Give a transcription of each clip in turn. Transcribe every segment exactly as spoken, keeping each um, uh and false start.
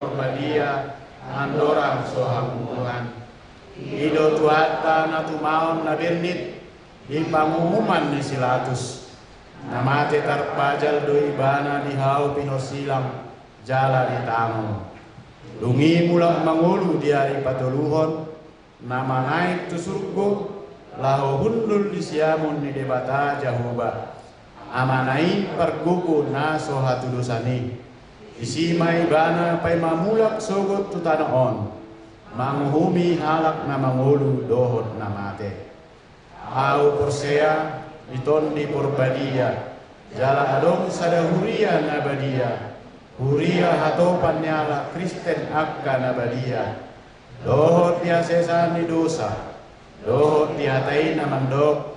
Porbadia, andorang so hamuhuan. I do Tuhanta na tumaon na bernit di panguhuman ni si Latus, na mate tarpajal do ibana di hau pinorsilang jala ditangol. Dung i mulak mangolu di ari patoluhon, na manaek tu surgo, laho hundul di siamun ni Debata Jahowa, Amana i pargogo na so hatudosan i. Disi ma ibana paima mulak sogot tu tano on, manguhumi halak na mangolu dohot na mate. Ahu porsea di Tondi Porbadia, jala adong sada huria na badia, huria hatopan ni halak Kristen angka na badia, dohot di hasesaan ni dosa, dohot di hata i na mandok,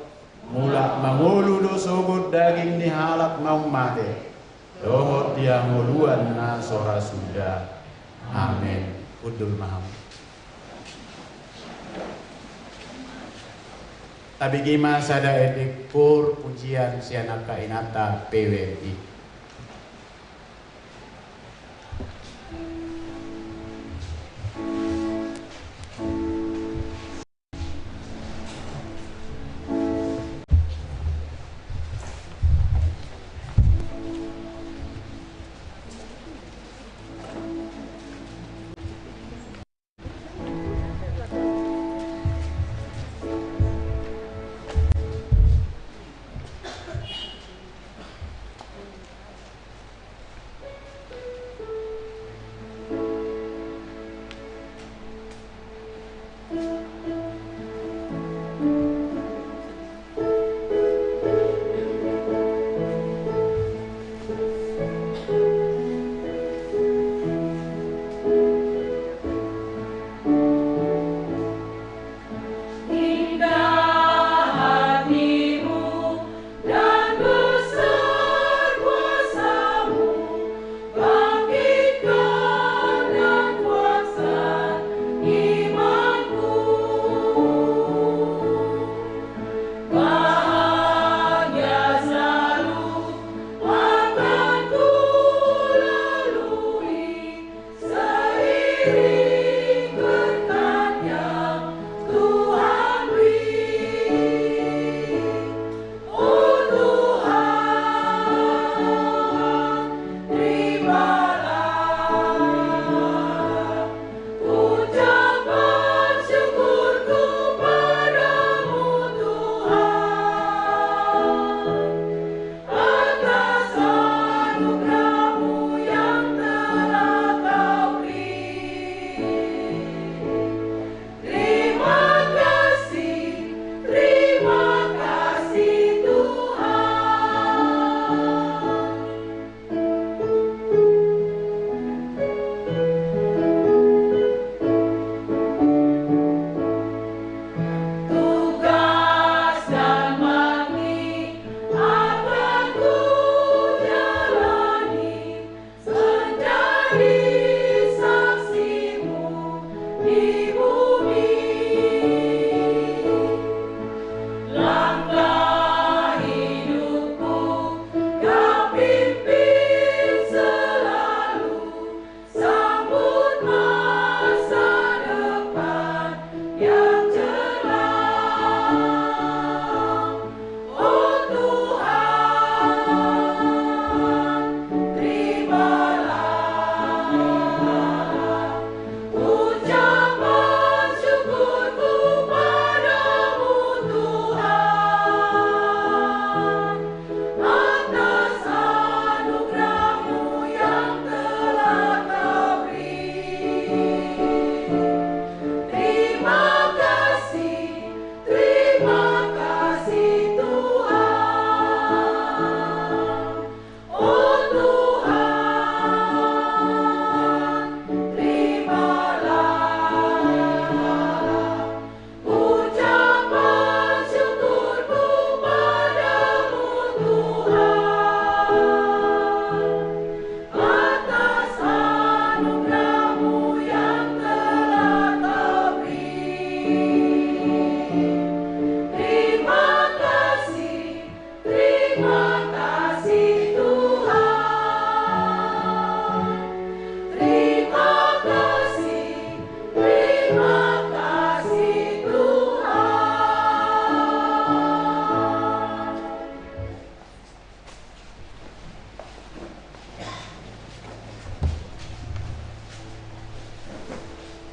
mulak mangolu do sogot daging ni halak naung mate, dohot di hangoluan na so ra suda. Amen. Hundul ma hamu. Tabege ma sada endeng koor pujian sian angka inanta P W R I.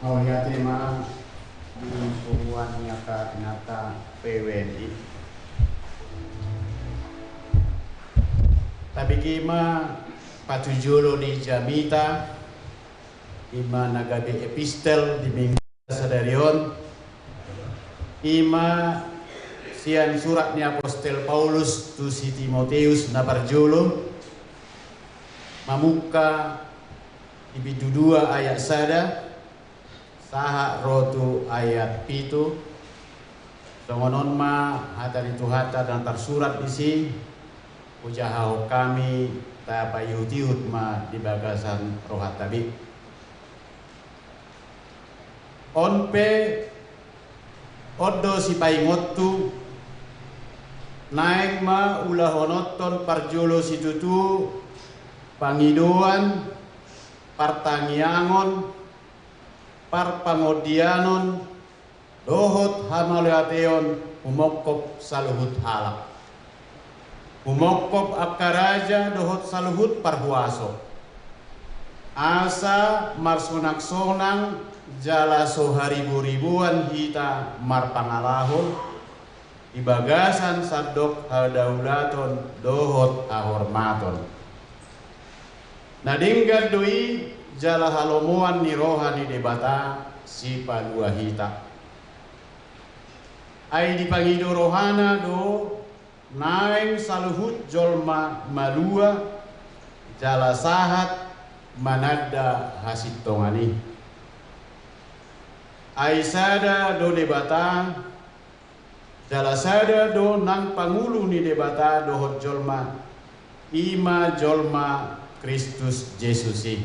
Mauliate ma di punguan ni angka inanta P W N I. Tabege ma patujolo ni jamita, i ma na gabe epistel di minggu sadari on, i ma sian surat ni apostel Paulus tu si Timoteus na parjolo, mamungka di bindu dua ayat sada, sahat ro tu ayat pitu. Songon on ma hata ni Tuhanta na tarsurat disi, hujahahon hami tapaihutihut ma di bagasan rohanta be. On pe, on do sipaingotu, naeng ma ulahononton parjolo situtu pangidoan, partangiangon, parpangondianon, dohot hamauliateon humongkop saluhut halak. Humongkop angka raja dohot saluhut parhuaso. Asa marsonaksonang jala so hariboriboan hita marpangalaho di bagasan sandok hadaulaton dohot hahormaton. Na denggan do i jala halomoan ni roha ni Debata Sipalua hita. Ai dipangido rohana do naeng saluhut jolma malua jala sahat mananda hasintongan i. Ai sada do Debata, jala sada do nang pangulu ni Debata dohot jolma, i ma jolma Kristus Jesus i.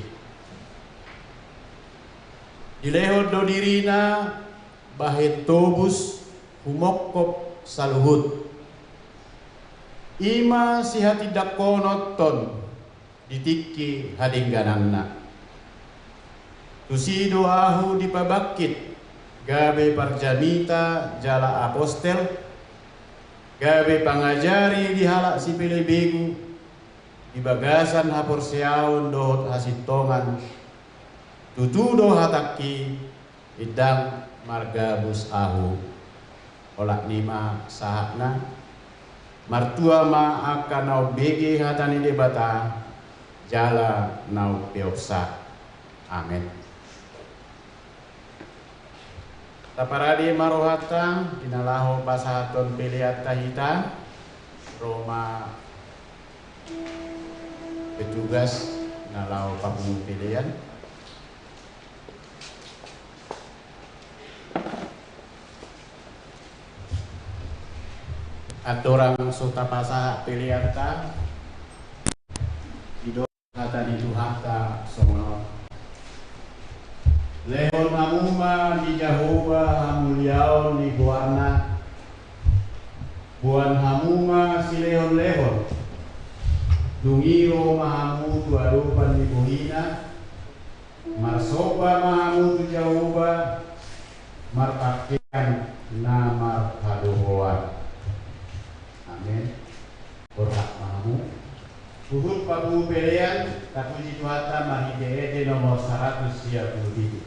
Dilehon do dirina bahen tobus humongkop saluhut. I ma sihatindangkononton di tingki hadenggananna. Tusi do ahu dipabangkit gabe parjamita jala apostel, gabe pangajari di halak sipelebegu di bagasan haporseaon dohot hasintongan. Tutu do hatangki, indang margabus ahu. Olat ni ma sahatna. Martua ma angka na umbege hata ni Debata jala na umpeopsa. Amen. Taparade ma rohanta di na laho pasahathon peleanta hita. Ro ma petugas na laho papungu pelean. Andorang so tapasahat peleanta, didok hata ni Tuhanta songon on. Lehon hamu ma di Jahowa hamuliaon ni goarna. Boan hamu ma silehonlehon. Dung i ro ma hamu tu adopan ni bohina. Marsomba ma hamu tu Jahowa, marpangkean na marhadohoan. Amen. Borhat ma hamu. Huhut papungu pelean, tapuji Tuhanta marhite ende nomor saratus sia pulu pitu.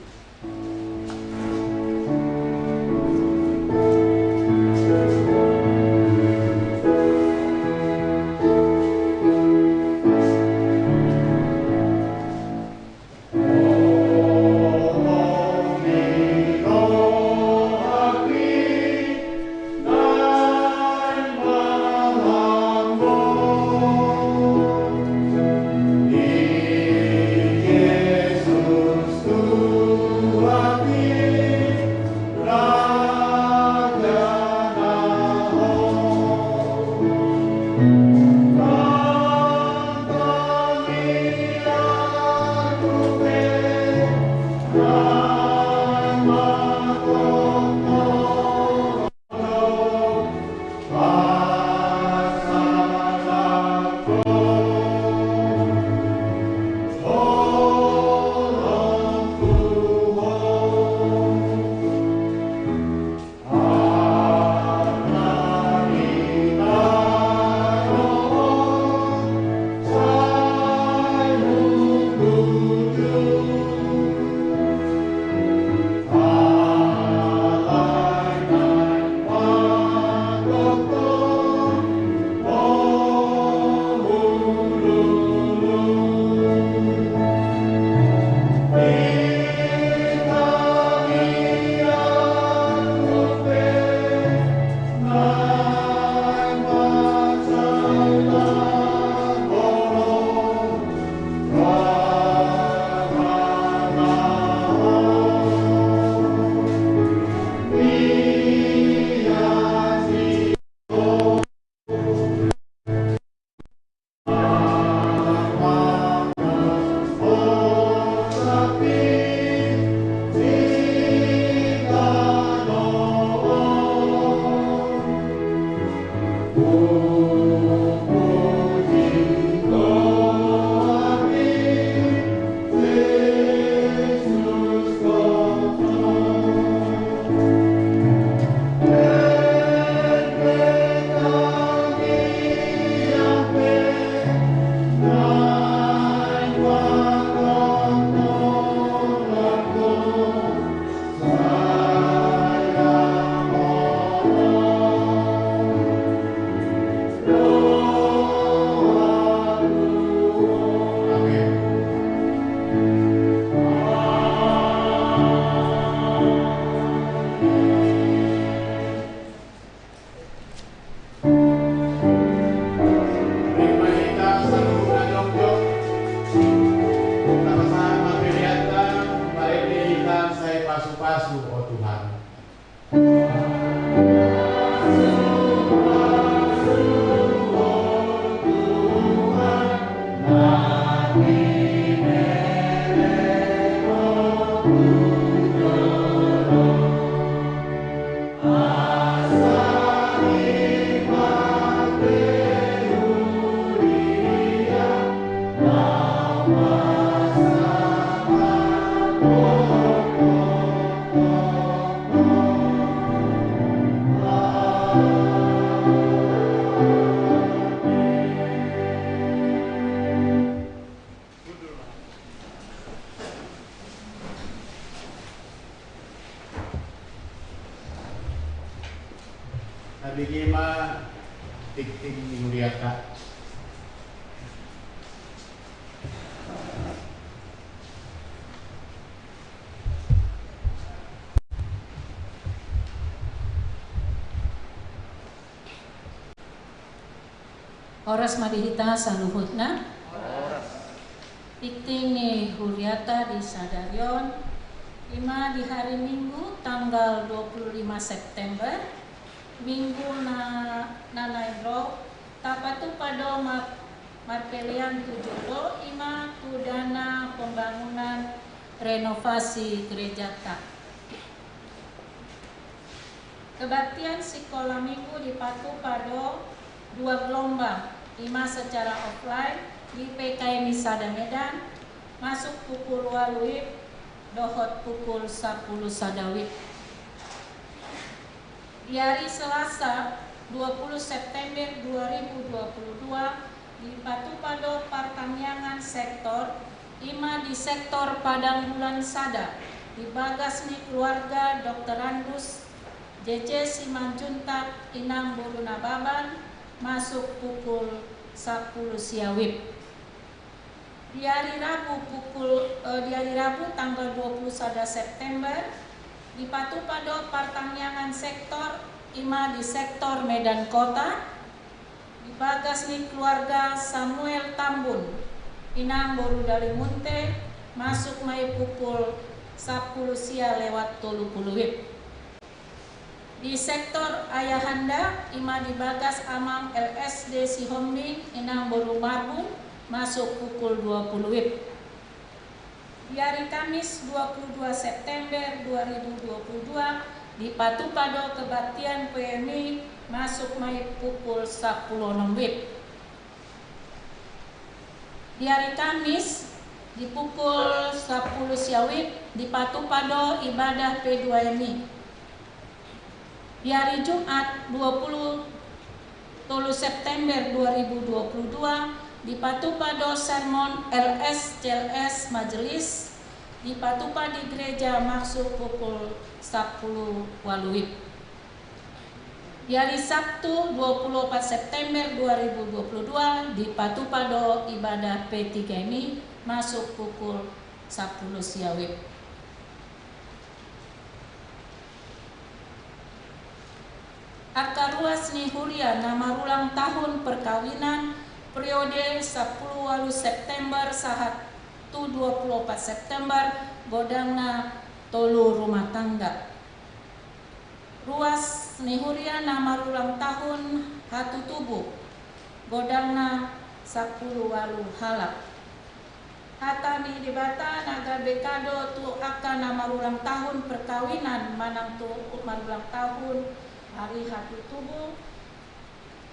Horas ma di hita saluhutna. Tingting ni huriata di sadari on, ima di hari Minggu tanggal dua puluh lima September, Minggu na, na naeng ro, tapatupa do ma-, marpelean tu jolo, ima tu dana pembangunan renovasi gerejata. Kebaktian sikola Minggu dipatupa do dua gelombang, ima secara offline di P K M I sada Medan, masuk pukul ualu WIB dohot pukul sapuluh sada WIB. Di ari Selasa, dua puluh September dua ribu dua puluh dua, dipatupa do partangiangan sektor, ima di sektor Padang Bulan sada, di bagas ni keluarga Doktorandus J J Simanjuntak, inang boru Nababan, masuk pukul sapuluh sia WIB. Di ari Rabu pukul, eh, di ari Rabu tanggal dua puluh sada September, dipatupa do partangiangan sektor, ima di sektor Medan Kota, di bagas ni keluarga Samuel Tambun, inang boru Dalimunte, masuk ma i pukul sapuluh sia lewat tolu puluh WIB. Di sektor ayahanda, ima di bagas amang L S D Sihombing, inang boru Marbun, masuk pukul dua puluh WIB. Di ari Kamis dua puluh dua September dua ribu dua puluh dua, dipatupa do kebaktian P M I, masuk ma i pukul sapuluh onom WIB. Di ari Kamis, di pukul sapuluh sia WIB, dipatupa do ibadah P dua M I. Di ari Jumat, dua puluh tolu September dua ribu dua puluh dua, dipatupa do sermon L S C L S Majelis, dipatupa di gereja masuk pukul sapuluh ualu WIB. Di ari Sabtu, dua puluh opat September dua ribu dua puluh dua, dipatupa do ibadah P tiga M I masuk pukul sapuluh sia WIB. Angka ruas ni huria na marulang tahun perkawinan periode sapuluh ualu September sahat tu dua puluh opat September, godangna tolu rumah tangga. Ruas ni huria na marulang tahun hatutubu, godangna sapuluh ualu halak. Hata ni Debata na gabe kado tu angka na marulang tahun perkawinan manang tu marulang tahun ari hatutubu,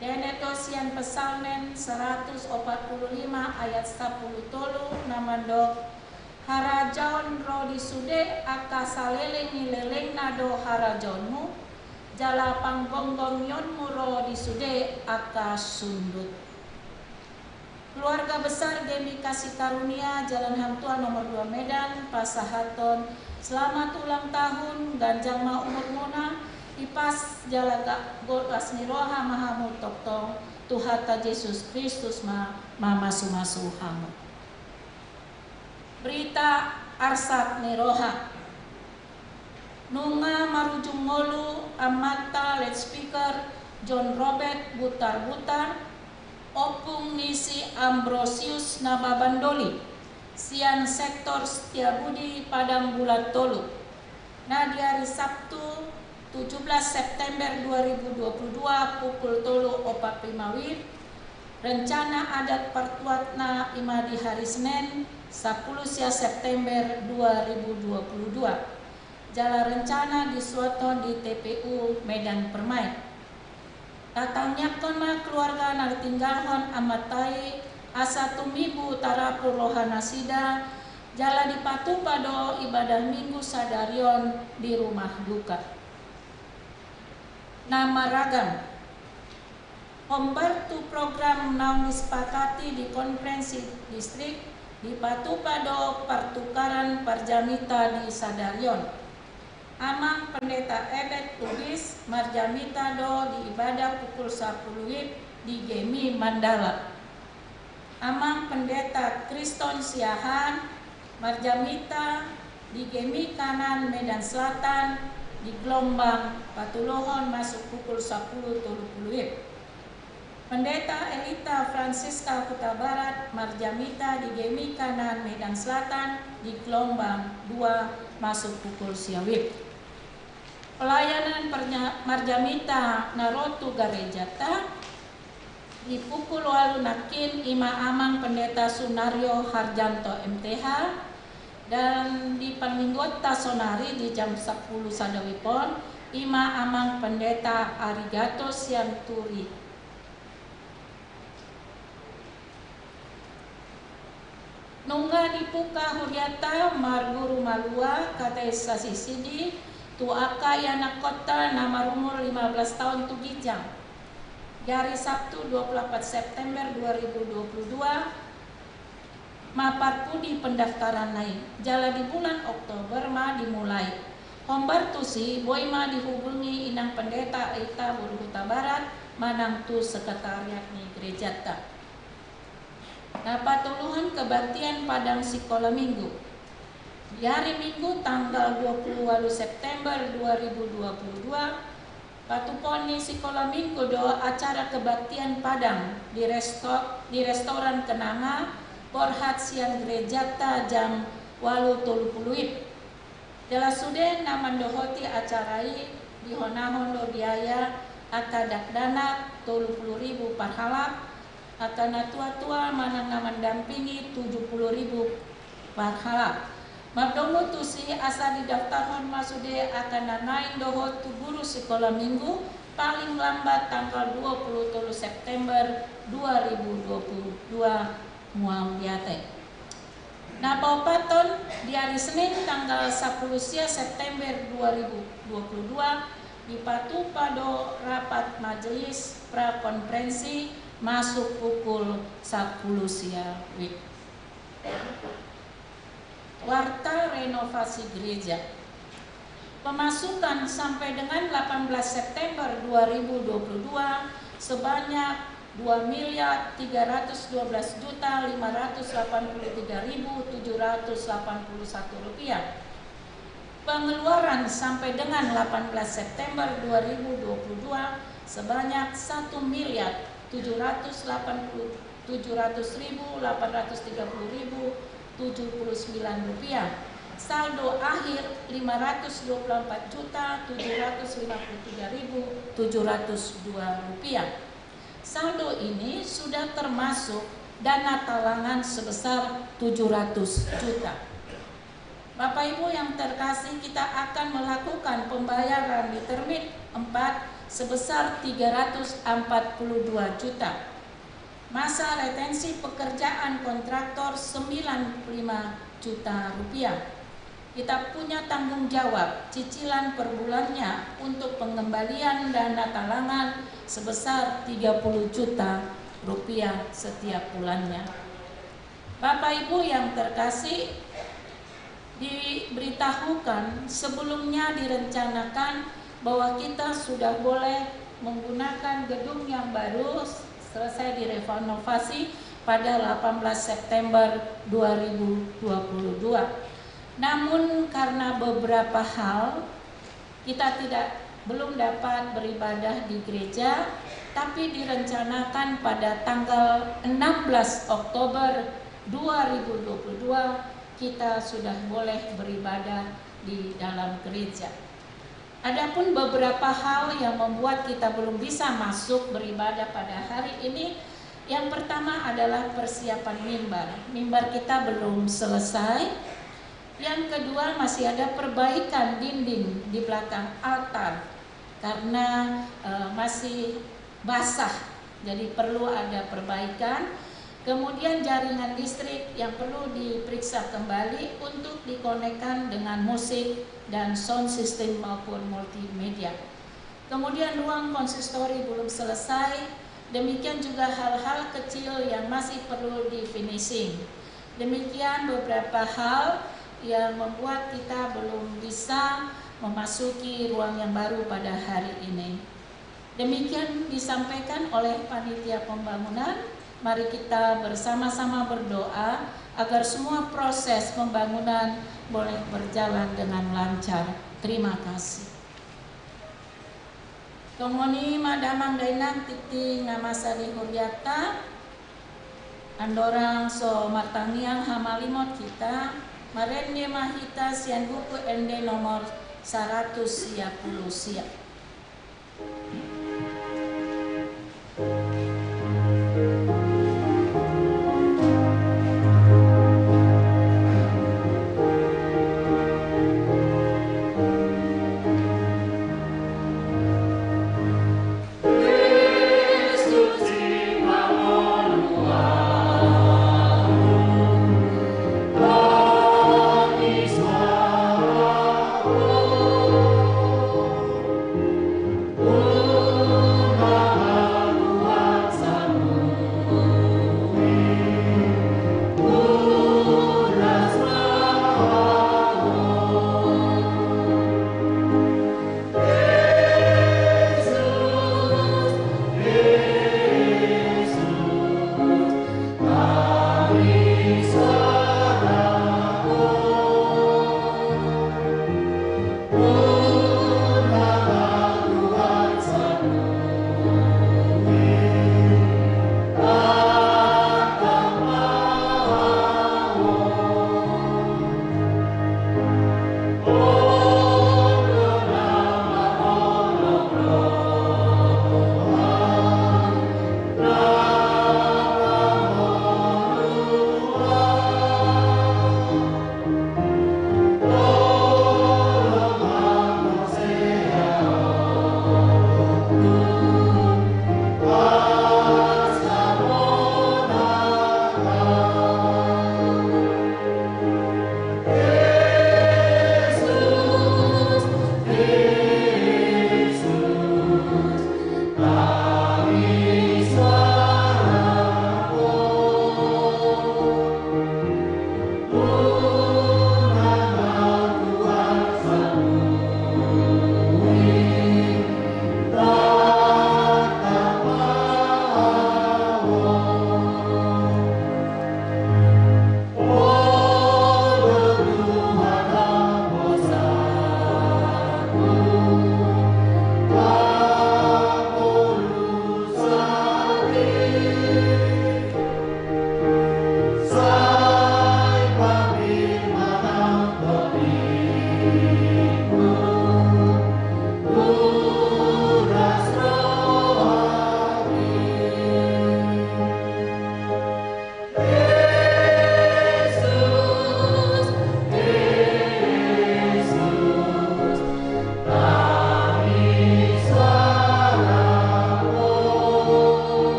dienet do sian Psalmen seratus opat puluh lima ayat sapuluh tolu na mandok: Harajaon ro di sude angka saleleng ni lelengna do harajaonmu, jala panggonggongionmu ro di sude angka sundut. Keluarga besar GMI Kasih Karunia Jalan Hang Tuah nomor dua Medan pasahathon selamat ulang tahun, ganjang ma umurmuna, ipas jala ga-, golas ni roha ma hamu tongtong, Tuhanta Jesus Kristus ma mamasumasu hamu. Berita arsak ni roha. Nunga marujung ngolu amanta loudspeaker John Robert Butarbutar, ompung ni si Ambrosius Nababan Doli, sian sektor Setiabudi Padang Bulan Tolu. Na di ari Sabtu, tujuh belas September dua ribu dua puluh dua, pukul tolu opat lima WIB, rencana adat partuatna ima di hari Senen, sapuluh sia September dua ribu dua puluh dua. Jala rencana disuathon di T P U Medan Permai. Tatangiangkon ma keluarga na ditinggalhon amanta i, asa tumibu tarapul rohanasida, jala dipatupa do ibadah Minggu sadari on di rumah duka. Na maragam. Hombar tu program naung disepakati di konferensi distrik, dipatupa do partukaran parjamita di sadari on. Amang Pendeta Ebet Lubis marjamita do di ibadah pukul sapuluh WIB di GMI Mandala. Amang Pendeta Kriston Siahaan marjamita di GMI Kanan Medan Selatan di gelombang patoluhon masuk pukul sapuluh tolu puluh WIB. Pendeta Elita Francisca Hutabarat marjamita di G M I Kanaan Medan Selatan di gelombang dua masuk pukul sia WIB. Pelayanan pernya-, marjamita na ro tu garejata di pukul ualu nangkin ima Amang Pendeta Sunario Harjanto M T H, dan di parmingguonta sonari di jam sampulu sada WIB on ima Amang Pendeta Arigato Sianturi. Nunga dibuka huriata marguru malua katekisasi sidi tu angka ianakhonta na marumur lima belas taon tu ginjang. Di ari Sabtu dua puluh empat September dua ribu dua puluh dua ma parpudi pendaftaranna i, jala di bulan Oktober ma dimulai. Hombar tusi boi ma dihubungi Inang Pendeta Elita boru Hutabarat manang tu sekretariat ni gerejata. Na patoluhon kebaktian padang sikola minggu. Di ari Minggu tanggal dua puluh ualu September dua ribu dua puluh dua, patupon ni sikola Minggu do acara kebaktian padang di resto-, di restoran Kenanga, borhat sian gerejata jam ualu tolu pulu WIB. Jala sude na mandohoti acara i dihonahon do biaya angka dakdanak tolu pulu ribu parhalak, angka natuatua manang na mandampingi tujuh puluh ribu parhalak. Mardomu tusi asa didaftarhon ma sude angka na naeng dohot tu guru sikola Minggu paling lambat tanggal dua puluh tolu September dua ribu dua puluh dua. Mual biate. Na paopathon, di ari Senin tanggal sampulu sia September dua ribu dua puluh dua dipatupa do rapat majelis prakonferensi masuk pukul sampulu sia WIB. Warta renovasi gereja. Pemasukan sampai dengan delapan belas September dua ribu dua puluh dua sebanyak dua miliar tiga ratus dua belas juta lima ratus delapan puluh tiga ribu tujuh ratus delapan puluh satu rupiah. Pengeluaran sampai dengan delapan belas September dua ribu dua puluh dua sebanyak satu miliar tujuh ratus delapan puluh, tujuh ratus ribu delapan ratus tiga puluh ribu tujuh puluh sembilan rupiah. Saldo akhir lima ratus dua puluh empat juta tujuh ratus lima puluh tiga ribu tujuh ratus dua rupiah. Saldo ini sudah termasuk dana talangan sebesar tujuh ratus juta. Bapak Ibu yang terkasih, kita akan melakukan pembayaran di termin empat sebesar tiga ratus empat puluh dua juta. Masa retensi pekerjaan kontraktor sembilan puluh lima juta rupiah. Kita punya tanggung jawab cicilan per bulannya untuk pengembalian dana talangan sebesar tiga puluh juta rupiah setiap bulannya. Bapak Ibu yang terkasih, diberitahukan sebelumnya direncanakan bahwa kita sudah boleh menggunakan gedung yang baru selesai direnovasi pada delapan belas September dua ribu dua puluh dua. Namun karena beberapa hal, kita tidak, belum dapat beribadah di gereja, tapi direncanakan pada tanggal enam belas Oktober dua ribu dua puluh dua kita sudah boleh beribadah di dalam gereja. Adapun beberapa hal yang membuat kita belum bisa masuk beribadah pada hari ini, yang pertama adalah persiapan mimbar. Mimbar kita belum selesai. Yang kedua, masih ada perbaikan dinding di belakang altar karena, eh, masih basah, jadi perlu ada perbaikan. Kemudian jaringan listrik yang perlu diperiksa kembali untuk dikonekkan dengan musik dan sound system maupun multimedia. Kemudian ruang konsistori belum selesai, demikian juga hal-hal kecil yang masih perlu di-finishing. Demikian beberapa hal yang membuat kita belum bisa memasuki ruang yang baru pada hari ini. Demikian disampaikan oleh panitia pembangunan. Mari kita bersama-sama berdoa agar semua proses pembangunan boleh berjalan dengan lancar. Terima kasih. Songon i ma damang dainang, tingting na masa ni hurianta, andorang so martangiang hamalimon hita, marende ma hita sian buku ende nomor saratus sia pulu sia.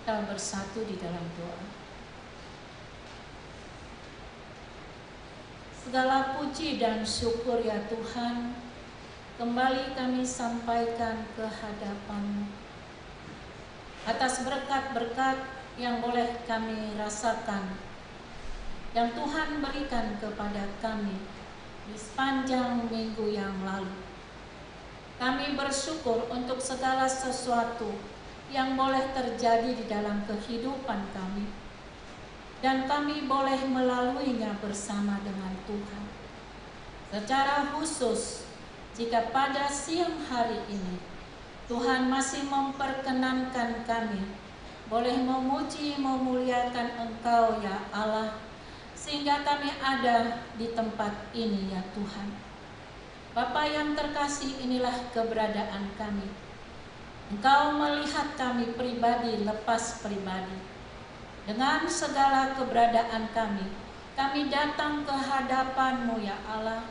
Kita bersatu di dalam doa. Segala puji dan syukur, ya Tuhan, kembali kami sampaikan ke hadapan-Mu atas berkat-berkat yang boleh kami rasakan, yang Tuhan berikan kepada kami di sepanjang minggu yang lalu. Kami bersyukur untuk segala sesuatu yang boleh terjadi di dalam kehidupan kami, dan kami boleh melaluinya bersama dengan Tuhan. Secara khusus, jika pada siang hari ini Tuhan masih memperkenankan kami boleh memuji, memuliakan Engkau, ya Allah, sehingga kami ada di tempat ini, ya Tuhan. Bapa yang terkasih, inilah keberadaan kami. Engkau melihat kami pribadi lepas pribadi. Dengan segala keberadaan kami, kami datang ke hadapan-Mu, ya Allah.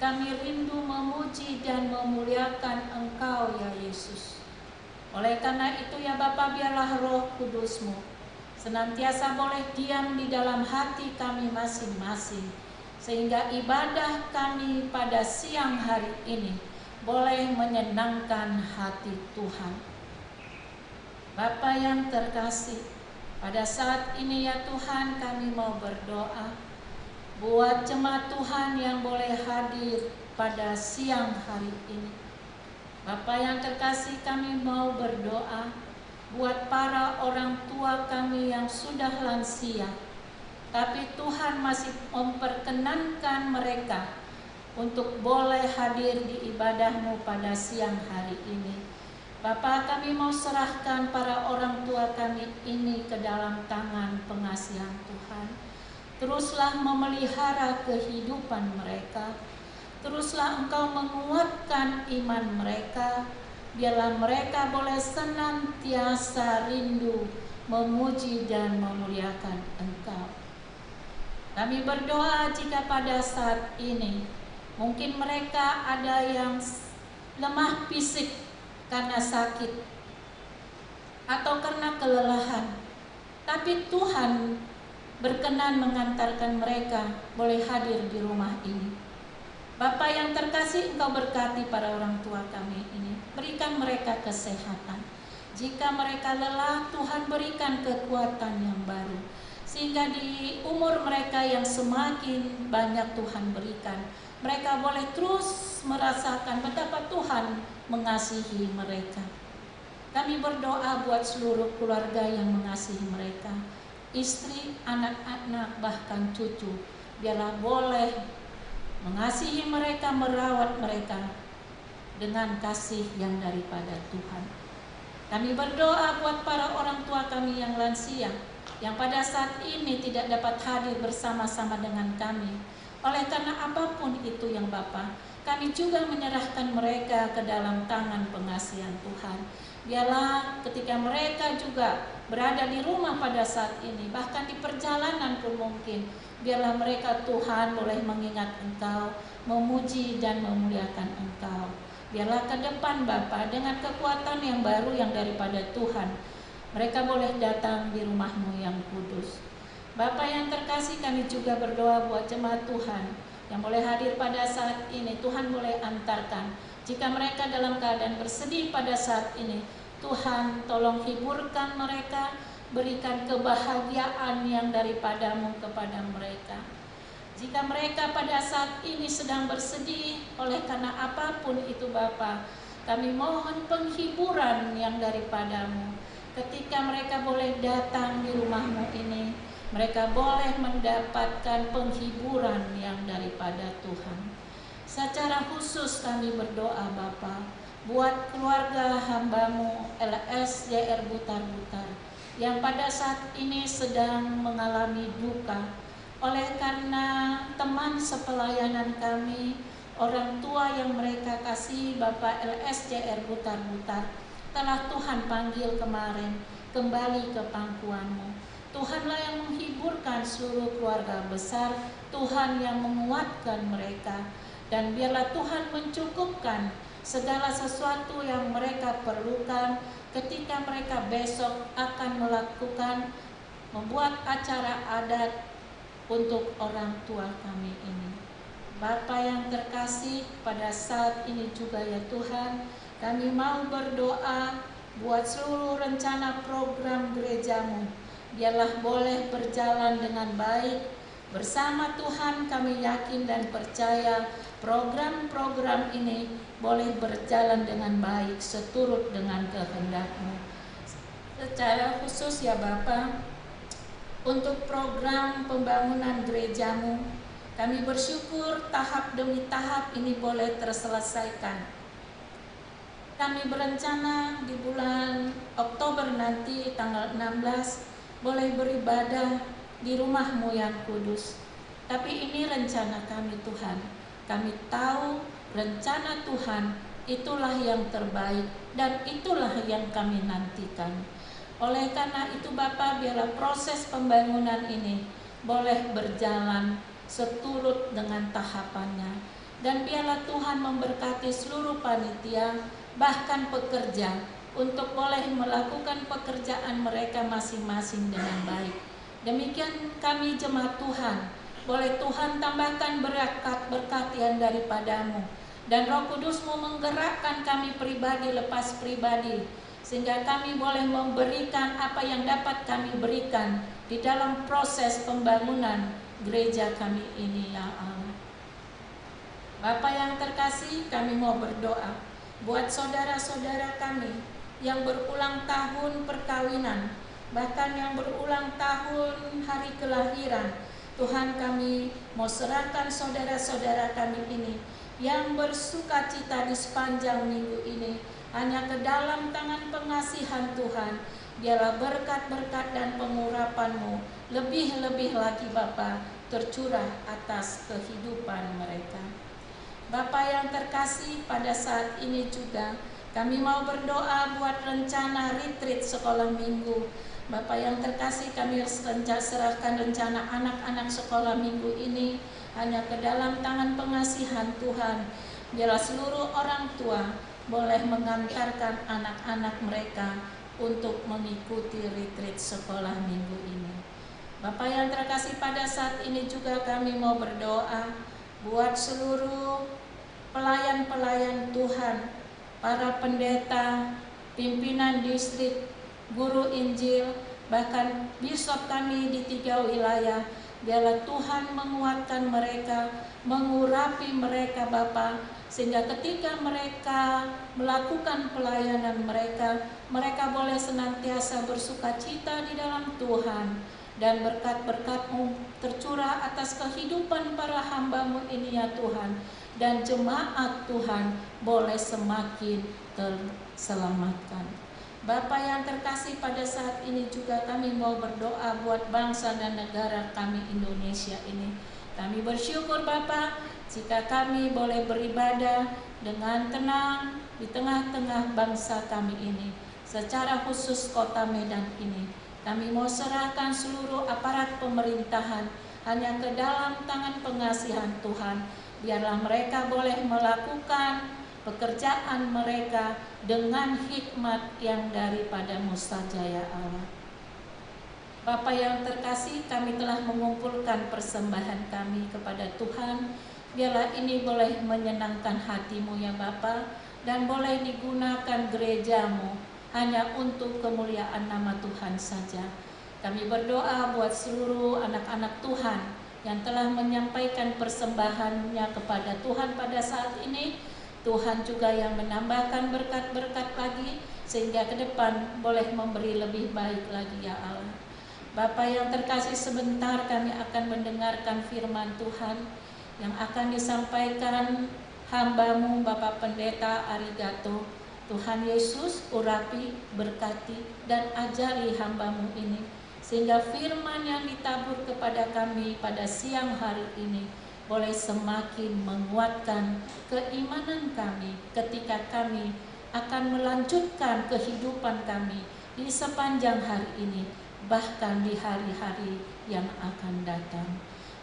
Kami rindu memuji dan memuliakan Engkau, ya Yesus. Oleh karena itu, ya Bapa, biarlah Roh Kudus-Mu senantiasa boleh diam di dalam hati kami masing-masing, sehingga ibadah kami pada siang hari ini boleh menyenangkan hati Tuhan. Bapa yang terkasih, Pada saat ini ya Tuhan, kami mau berdoa buat jemaat Tuhan yang boleh hadir pada siang hari ini. Bapa yang terkasih, kami mau berdoa buat para orang tua kami yang sudah lansia, tapi Tuhan masih memperkenankan mereka untuk boleh hadir di ibadah-Mu pada siang hari ini. Bapa, kami mau serahkan para orang tua kami ini ke dalam tangan pengasihan Tuhan. Teruslah memelihara kehidupan mereka. Teruslah Engkau menguatkan iman mereka. Biarlah mereka boleh senantiasa rindu memuji dan memuliakan Engkau. Kami berdoa jika pada saat ini mungkin mereka ada yang s-, lemah fisik karena sakit atau karena kelelahan, tapi Tuhan berkenan mengantarkan mereka boleh hadir di rumah ini. Bapa yang terkasih, Engkau berkati para orang tua kami ini. Berikan mereka kesehatan. Jika mereka lelah, Tuhan berikan kekuatan yang baru. Sehingga di umur mereka yang semakin banyak Tuhan berikan, mereka boleh terus merasakan betapa Tuhan mengasihi mereka. Kami berdoa buat seluruh keluarga yang mengasihi mereka, istri, anak-anak, bahkan cucu. Biarlah boleh mengasihi mereka, merawat mereka dengan kasih yang daripada Tuhan. Kami berdoa buat para orang tua kami yang lansia, yang pada saat ini tidak dapat hadir bersama-sama dengan kami. Oleh karena apapun itu yang Bapa, kami juga menyerahkan mereka ke dalam tangan pengasihan Tuhan. Biarlah ketika mereka juga berada di rumah pada saat ini, bahkan di perjalanan pun mungkin, biarlah mereka, Tuhan, boleh mengingat Engkau, memuji dan memuliakan Engkau. Biarlah ke depan, Bapa, dengan kekuatan yang baru yang daripada Tuhan, mereka boleh datang di rumah-Mu yang kudus. Bapa yang terkasih, kami juga berdoa buat jemaat Tuhan yang boleh hadir pada saat ini. Tuhan boleh antarkan. Jika mereka dalam keadaan bersedih pada saat ini, Tuhan, tolong hiburkan mereka, berikan kebahagiaan yang daripada-Mu kepada mereka. Jika mereka pada saat ini sedang bersedih oleh karena apapun itu, Bapa, kami mohon penghiburan yang daripada-Mu. Ketika mereka boleh datang di rumah-Mu ini, mereka boleh mendapatkan penghiburan yang daripada Tuhan. Secara khusus kami berdoa, Bapa, buat keluarga hamba-Mu, L S J R Butar-Butar, yang pada saat ini sedang mengalami duka oleh karena teman sepelayanan kami, orang tua yang mereka kasihi, Bapa, L S J R Butar-Butar, telah Tuhan panggil kemarin kembali ke pangkuan-Mu. Tuhanlah yang menghiburkan seluruh keluarga besar, Tuhan yang menguatkan mereka, dan biarlah Tuhan mencukupkan segala sesuatu yang mereka perlukan ketika mereka besok akan melakukan, membuat acara adat untuk orang tua kami ini. Bapa yang terkasih, pada saat ini juga ya Tuhan, kami mau berdoa buat seluruh rencana program gereja-Mu. Biarlah boleh berjalan dengan baik. Bersama Tuhan kami yakin dan percaya program-program ini boleh berjalan dengan baik seturut dengan kehendak-Mu. Secara khusus ya Bapa, untuk program pembangunan gereja-Mu, kami bersyukur tahap demi tahap ini boleh terselesaikan. Kami berencana di bulan Oktober nanti, tanggal enam belas, boleh beribadah di rumah-Mu yang kudus. Tapi ini rencana kami, Tuhan. Kami tahu rencana Tuhan itulah yang terbaik dan itulah yang kami nantikan. Oleh karena itu, Bapa, biarlah proses pembangunan ini boleh berjalan seturut dengan tahapannya. Dan biarlah Tuhan memberkati seluruh panitia, bahkan pekerja, untuk boleh melakukan pekerjaan mereka masing-masing dengan baik. Demikian kami jemaat Tuhan. Boleh Tuhan tambahkan berkat-berkat yang daripada-Mu. Dan Roh Kudus-Mu menggerakkan kami pribadi lepas pribadi sehingga kami boleh memberikan apa yang dapat kami berikan di dalam proses pembangunan gereja kami ini, ya Allah. Bapa yang terkasih, kami mau berdoa buat saudara-saudara kami yang berulang tahun perkawinan, bahkan yang berulang tahun hari kelahiran. Tuhan, kami mau serahkan saudara-saudara kami ini yang bersukacita di sepanjang minggu ini hanya ke dalam tangan pengasihan Tuhan. Biarlah berkat-berkat dan pengurapan-Mu lebih-lebih lagi, Bapa, tercurah atas kehidupan mereka. Bapa yang terkasih, pada saat ini juga kami mau berdoa buat rencana retreat sekolah minggu. Bapa yang terkasih, kami renca-, serahkan rencana anak-anak sekolah minggu ini hanya ke dalam tangan pengasihan Tuhan. Biarlah seluruh orang tua boleh mengantarkan anak-anak mereka untuk mengikuti retreat sekolah minggu ini. Bapa yang terkasih, pada saat ini juga kami mau berdoa buat seluruh pelayan-pelayan Tuhan, para pendeta, pimpinan distrik, guru Injil, bahkan bishop kami di tiga wilayah. Biarlah Tuhan menguatkan mereka, mengurapi mereka, Bapa, sehingga ketika mereka melakukan pelayanan mereka, mereka boleh senantiasa bersukacita di dalam Tuhan. Dan berkat-berkat-Mu tercurah atas kehidupan para hamba-Mu ini, ya Tuhan, dan jemaat Tuhan boleh semakin terselamatkan. Bapa yang terkasih, pada saat ini juga kami mau berdoa buat bangsa dan negara kami, Indonesia ini. Kami bersyukur, Bapa, jika kami boleh beribadah dengan tenang di tengah-tengah bangsa kami ini, secara khusus Kota Medan ini. Kami mau serahkan seluruh aparat pemerintahan hanya ke dalam tangan pengasihan Tuhan. Biarlah mereka boleh melakukan pekerjaan mereka dengan hikmat yang daripada-Mu saja, ya Allah. Bapa yang terkasih, kami telah mengumpulkan persembahan kami kepada Tuhan. Biarlah ini boleh menyenangkan hati-Mu, ya Bapa, dan boleh digunakan gereja-Mu hanya untuk kemuliaan nama Tuhan saja. Kami berdoa buat seluruh anak-anak Tuhan yang telah menyampaikan persembahannya kepada Tuhan pada saat ini. Tuhan juga yang menambahkan berkat-berkat lagi, sehingga ke depan boleh memberi lebih baik lagi, ya Allah. Bapa yang terkasih, sebentar kami akan mendengarkan firman Tuhan yang akan disampaikan hamba-Mu, Bapak Pendeta Arigato. Tuhan Yesus, urapi, berkati, dan ajari hamba-Mu ini, sehingga firman yang ditabur kepada kami pada siang hari ini boleh semakin menguatkan keimanan kami ketika kami akan melanjutkan kehidupan kami di sepanjang hari ini, bahkan di hari-hari yang akan datang.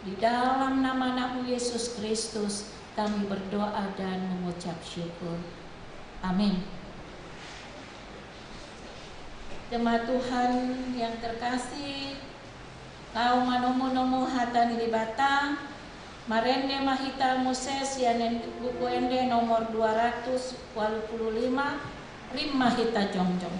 Di dalam nama Anak-Mu Yesus Kristus, kami berdoa dan mengucap syukur. Amin. Jemaat Tuhan yang terkasih, laho manomu-nomu hata ni Debata. Marende ma hita muse sian en-, Buku Ende nomor dua ratus walu pulu lima. Rap ma hita jongjong.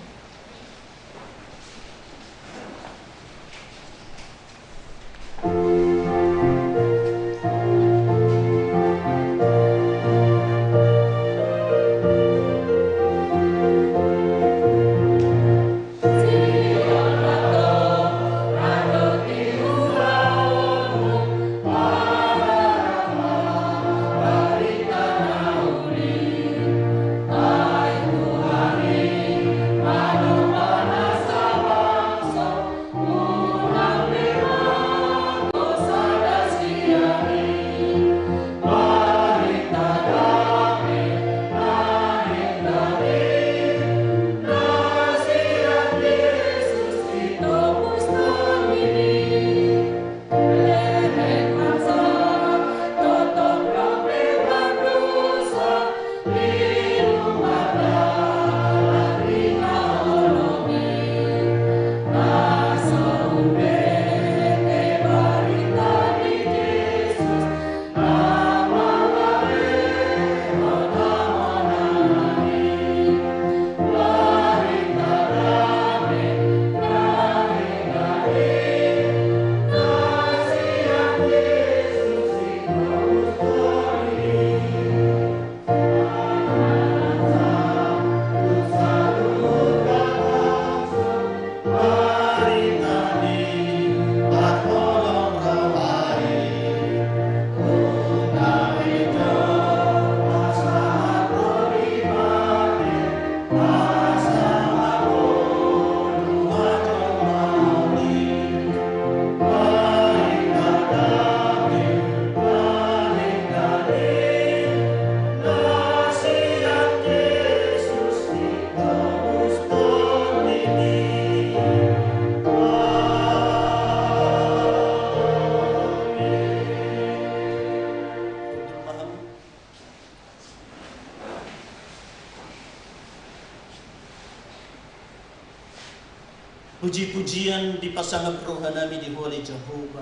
Puji-pujian dipasangap rohanami di Ho ale Jahowa,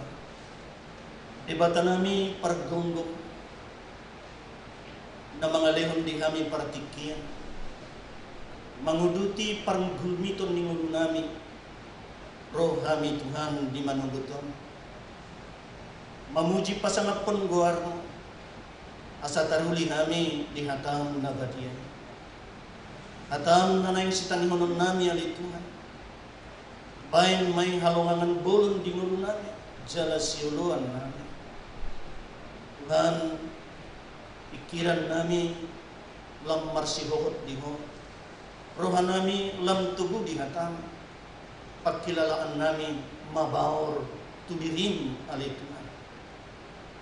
Debatanami pargonggo, na mangalehon di hami partingkian, manguduti pargulmiton ni ngolunami. Ro hami Tuhan di manogot on, mamuji pasangaphon goarmu, asa taruli hami di hatamu na badia i. Hatamu na naeng sitangihononnami ale Tuhan. Baen ma i halongangan bolon di ngolunami jala sioloannami. Tuhan, pingkirannami lam marsihohot di Ho, rohanami lam togu di hatamu, pangkilalaannami mabaor tu dirim ale Tuhan.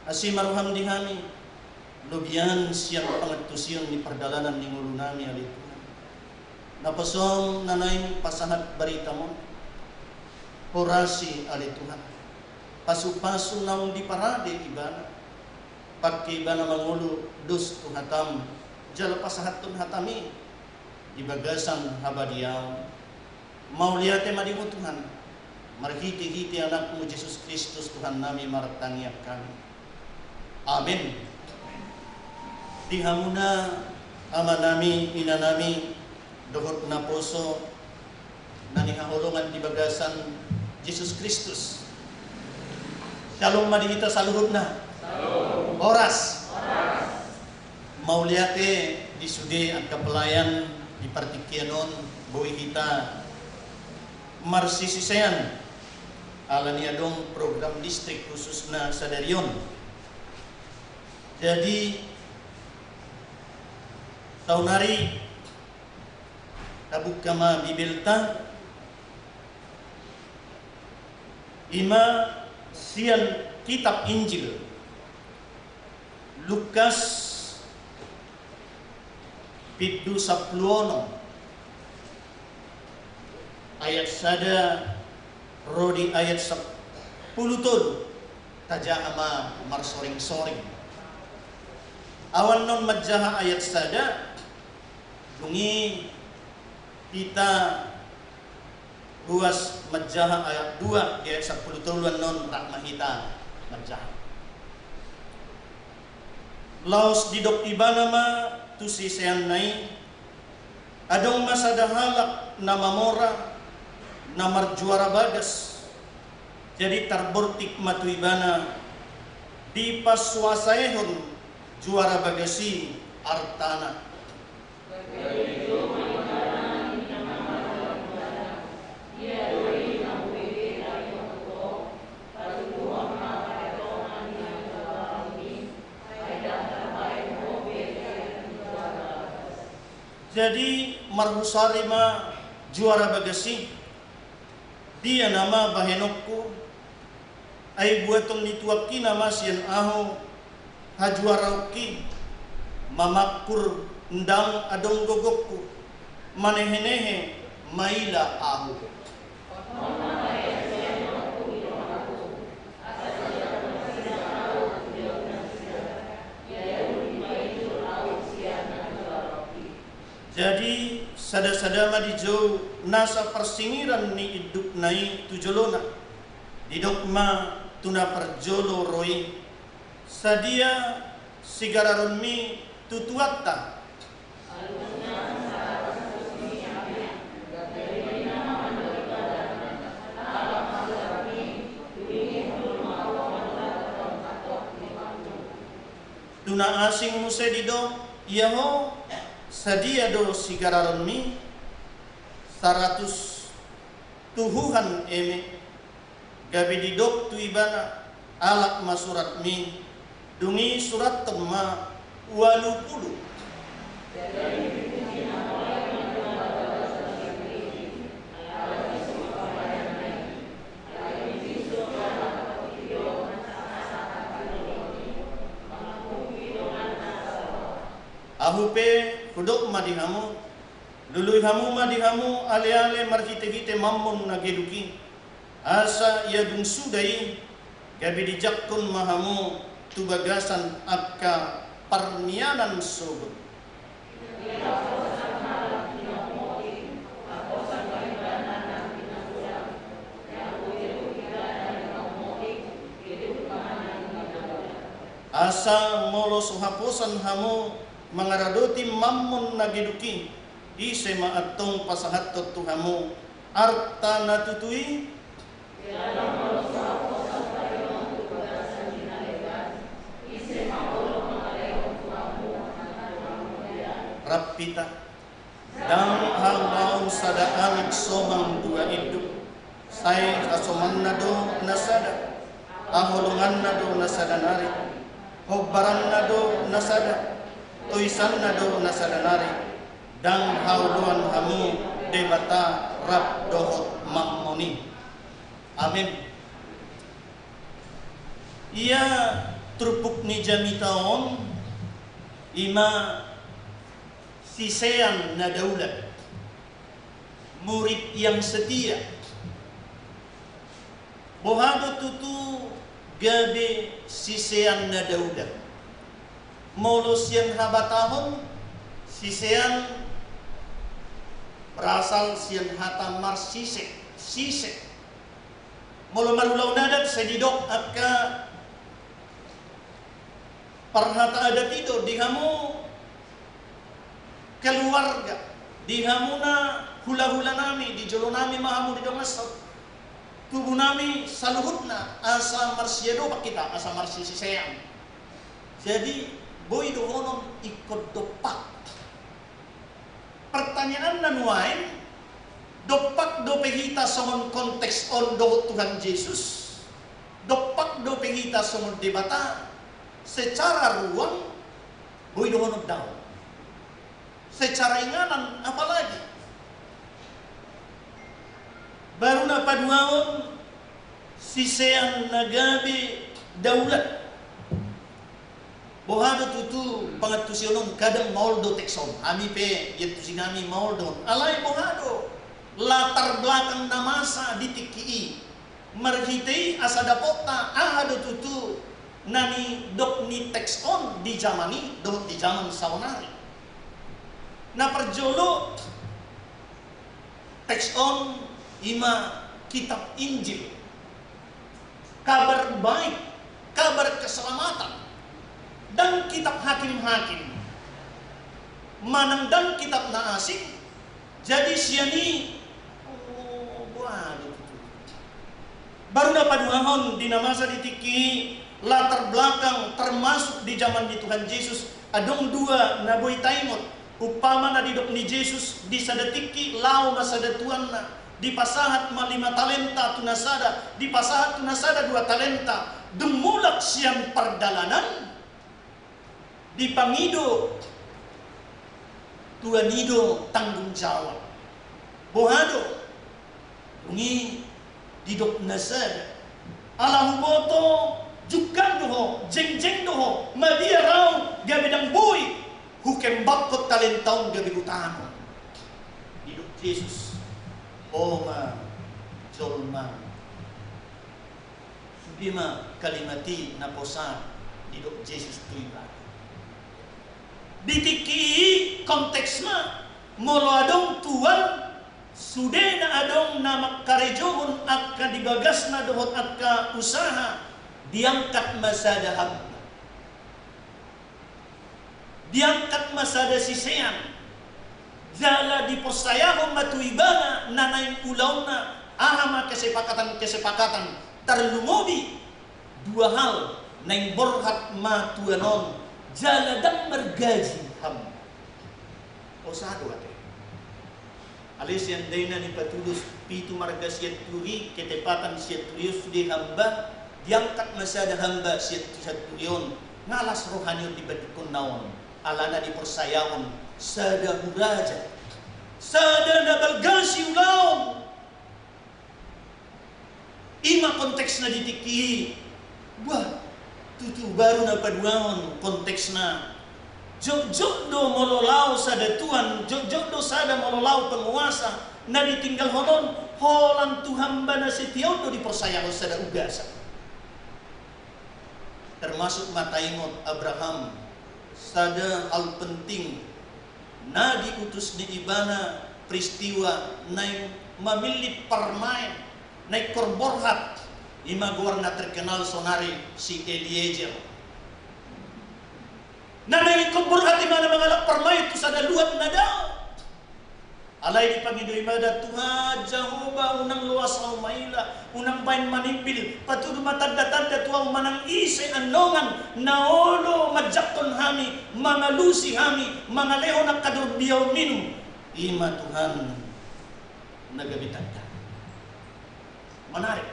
Asi ma roham di hami, lobian sian pangantusion ni pardalanan ni ngolunami ale Tuhan. Naposom na naeng pasahat baritam on, horasi ale Tuhan. Pasu-pasu naung diparade ibana, pangke ibana mangolu dos tu hatam, jala pasahathon hatam i di bagasan habadiaon. Mauliate ma di Ho Tuhan, marhite-hite Anakmu Jesus Kristus Tuhannami martangiang hami. Amen. Di hamuna amanami, inanami, dohot naposo na nihaholongan di bagasan Jesus Kristus. Syalom ma di hita saluhutna. Horas. Mauliate di sude angka pelayan di partingkian on, boi hita marsisisean ala ni adong program distrik khususna sadari on. Jadi, saonari tabuka ma Bibelta, ima sian kitab Injil Lukas bindu sampulu onom, ayat sada ro di ayat sampulu tolu, tajaha ma marsoring-soring. Ahu annon manjaha ayat sada, dung i hita ruas manjaha ayat dua, di ayat sampulu tolu annon rap ma hita manjaha. Laos didok ibana ma tu siseanna i, adong ma sada halak na mamora, na marjuara bagas. Jadi tarbortik ma tu ibana, dipasuasaehon juara bagas i artana. Jadi marhusari ma juara bagas i. Dia nama bahenonku? Ai buaton ni tuangki nama sian ahu hajuaraonki, mamangkur ndang adong gogongku, manehenehe maila ahu. Jadi sada-sada ma dijou nasa parsingiran ni indukna i tu jolona. Didok ma tu na parjolo ro i, sadia sigararonmi tu tuanta? Tu na asing muse didok, ia ho, sadia do sigararonmi? Saratus tuhuhan eme. Gabe didok tu ibana, alap ma suratmi. Dung i surathon ma ualu pulu. Ahu pe hudok ma di hamu, lului hamu ma di hamu aleale marhitehite Mammon na geduk i, asa ia dung suda i gabe dijangkon ma hamu tu bagasan angka parmianan sogot. Asa molo so haposan hamu mangaradoti mammon na geduk i, ise ma antong pasahathon tu hamu arta na tutu i? Jala molo so haposan padoman tu bagasan hinalegan, ise ma olo mangalehon tu hamu arta na tutu i? Rap hita. Ndang hal laho sada anak somang dua induk, sai hasomanna do na sada, haholonganna do na sada nari, hombaranna do na sada, toisanna do na sada nari, ndang haoloan hamu Debata rap dohot mammon i. Amen. Ia turpuk ni jamita on, i ma sisean na daulat, murid yang setia. Boha do tutu gabe sisean na daulat? Molo sian habatahon, sisean berasal sian hata marsise, sise. Molo marulaon adat, sai didok angka parhata adat i do, di hamu keluarga, di hamu na hulahulanami, di jolonami ma hamu di dongan saut, tubunami saluhutna, asa marsiadopan hita, asa marsisisean. Jadi, boi dohonon ingkon dompak. Pertanyaan na nuaeng, dompak dope hita songon konteks on dohot Tuhan Jesus? Dompak dope hita songon Debata? Secara ruang, boi dohonon daong. Secara inganan, apalagi? Baru na paduahon, sisean na gabe daulat. Boha do tutu pangantusion on? Kadang maol do teks on, hami pe iantusi nami maol do on. Alai boha do latar belakang na masa di tingki i? Marhite i asa dapotta aha do tutu na nidok ni teks on di jaman i dohot di jaman saonari. Na parjolo, teks on i ma kitab Injil, kabar baik, kabar keselamatan. Ndang kitab hakim-hakim, manang ndang kitab na asing. Jadi sian i, oh, boha do tutu. Baru na paduahon, di na masa di tingki i, latar belakang termasuk di jaman ni Tuhan Jesus, adong dua na boi taingot. Umpama na didok ni Jesus, di sada tingki laho ma sada tuanna, dipasahat ma lima talenta tu na sada, dipasahat tu na sada dua talenta. Dung mulak sian pardalanan, dipangido tuan i do tanggung jawab. Boha do? Dung i didok na sada, ala huboto, jungkang do ho, jengjeng do ho, mabiar ahu gabe ndang boi hukembanghon talenta on gabe hutangihon. Didok Jesus, ho ma jolma. Sude ma kalimat i na posa didok Jesus tu ibana. Di tingki i konteksna, molo adong tuan, sude na adong na mangkarejohon angka di bagasna dohot angka usaha, diangkat ma sada hamba. Diangkat ma sada sisean, jala diporsayahon ma tu ibana na naeng ulaonna, aha ma kesepakatan-kesepakatan, tarlumobi dua hal, naeng borhat ma tuan on, jala ndang margaji hamba. Posa do ate. Alai seandaina dipatudos pitu marga sian Turi, ketepatan sian Turi on sude hamba, diangkat ma sada hamba sian, sian Turi on, nga las roha ni on dibandingkonna on, alana diporsayahon sada huraja, sada na balga siulaon. I ma konteksna di tingki i. Bah, tutu baru na paduahon konteksna. Jotjot do molo laho sada tuan, jotjot do sada molo laho penguasa, na ditinggalhon on holan tu hamba na setia on do diporsayahon sada ugasan. Termasuk ma taingot Abraham, sada hal penting na diutus ni ibana, peristiwa naeng mamillit parmaen, na ingkon borhat, i ma goar na terkenal sonari si Eliezer. Na naeng ingkon borhat ibana mangalap parmain tu sada luat na dao. Alai dipangido ibana, Tuhan Jahowa, unang loas ahu maila, unang baen manimbil, patudu ma tanda-tanda tu ahu manang ise annon na olo manjangkon hami, mangalusi hami, mangalehon angka dorbiaon minum. I ma Tuhan na gabe tanda. Menarik.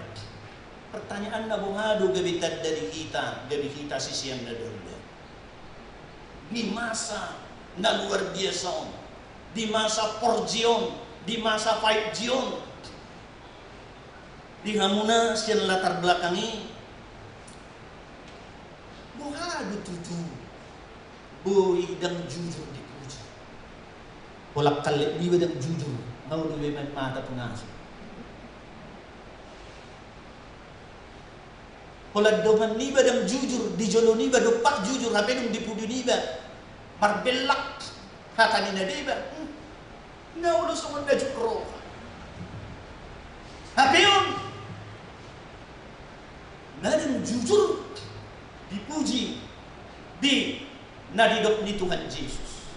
Pertanyaanna, boha do gabe tanda di hita, gabe hita sisean na dao? Di masa na luar biasa on, di masa four G on, di masa five G on, di hamuna sian latar belakang i, boha do tutu boi ndang jujur dipuji? Holan kallek niba ndang jujur, mau do iba main mata tu na asing. Holan dongan niba ndang jujur, di jolo niba dompak jujur, hape dung di pudi niba marbellak hata ni na deba. Hmm. Na olo songon na juk roha. Hape on na ndang jujur dipuji di na didok ni Tuhan Jesus.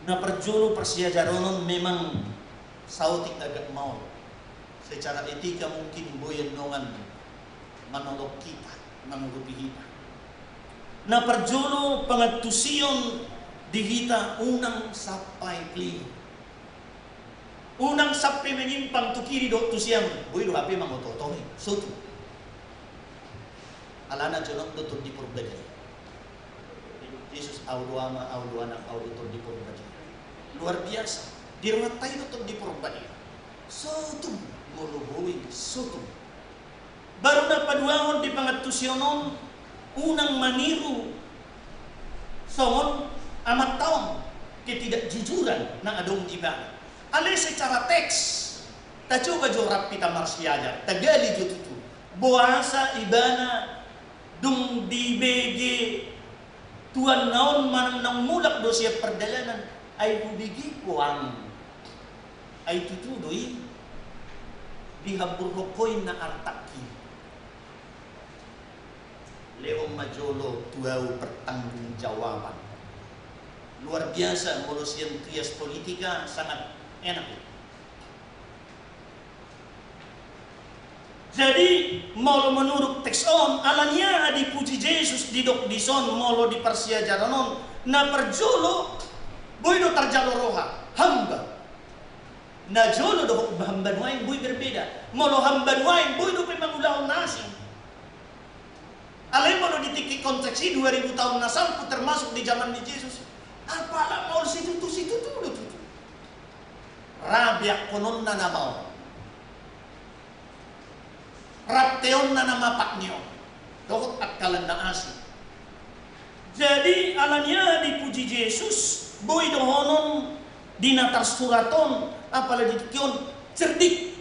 Na parjolo, parsiajaran on memang saotik agak maol. Secara etika mungkin boi annon manolong hita, mangurupi hita. Na parjolo, pangantusion di hita unang sampai keliru. Unang sampe menyimpang tu kiri dohot tu sian, boi do hape mangoto-oto i, sotung. Alana jonok do Tondi Porbadia. Jesus, ahu do Ama, ahu do Anak, ahu do Tondi Porbadia. Luar biasa. Di rohanta i do Tondi Porbadia. Sotung, molo boi, sotung. Baru na paduahon di pangantusion on, unang maniru songon amanta on, ketidakjujuran na adong di ibana. Alai secara teks, tacoba jo rap hita marsiajar, tagali jo tutu. Boasa ibana dung dibege tuanna on manang naung mulak do sian pardalanan, ai hubege ho angin. Ai tutu do i, dihamburhon ho inna artangki. Lehon ma jolo tu ahu pertanggungjawaban. Luar biasa, molo sian Trias Politika sangat enak. Jadi, molo menurut teks on, ala ni aha dipuji Jesus didok dison molo di parsiajaran on, na parjolo, boi do tarjalo roha, hamba. Na jolo dohot hamba nuaeng boi berbeda. Molo hamba nuaeng boi dope mangulahon na asing. Alai molo di tingki konteks i dua ribu taon na salpu termasuk di zaman ni Jesus, apala maol situtu, situtu do tutu. Ra beakkononna na maol. Ranteonna na mapak ni on. Dohot angka na asing. Jadi, ala ni aha dipuji Jesus, boi dohonon di na tarsurat on, apala di tingki on, cerdik.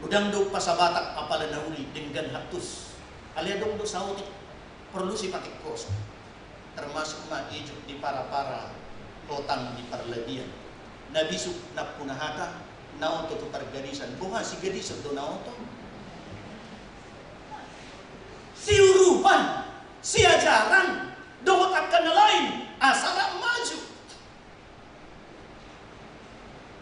Godang do umpasa Batak apala na uli denggan hattus. Alai adong do saotik, porlu sipatikkoson. Termasuk ma ijuk di para-para, lotang di parlabian. Na bisuk nampuna hata, na oto tu pargadisan. Boha, sigadison do na oto? Siurupan, siajaran, dohot angka na lain, asa rap maju.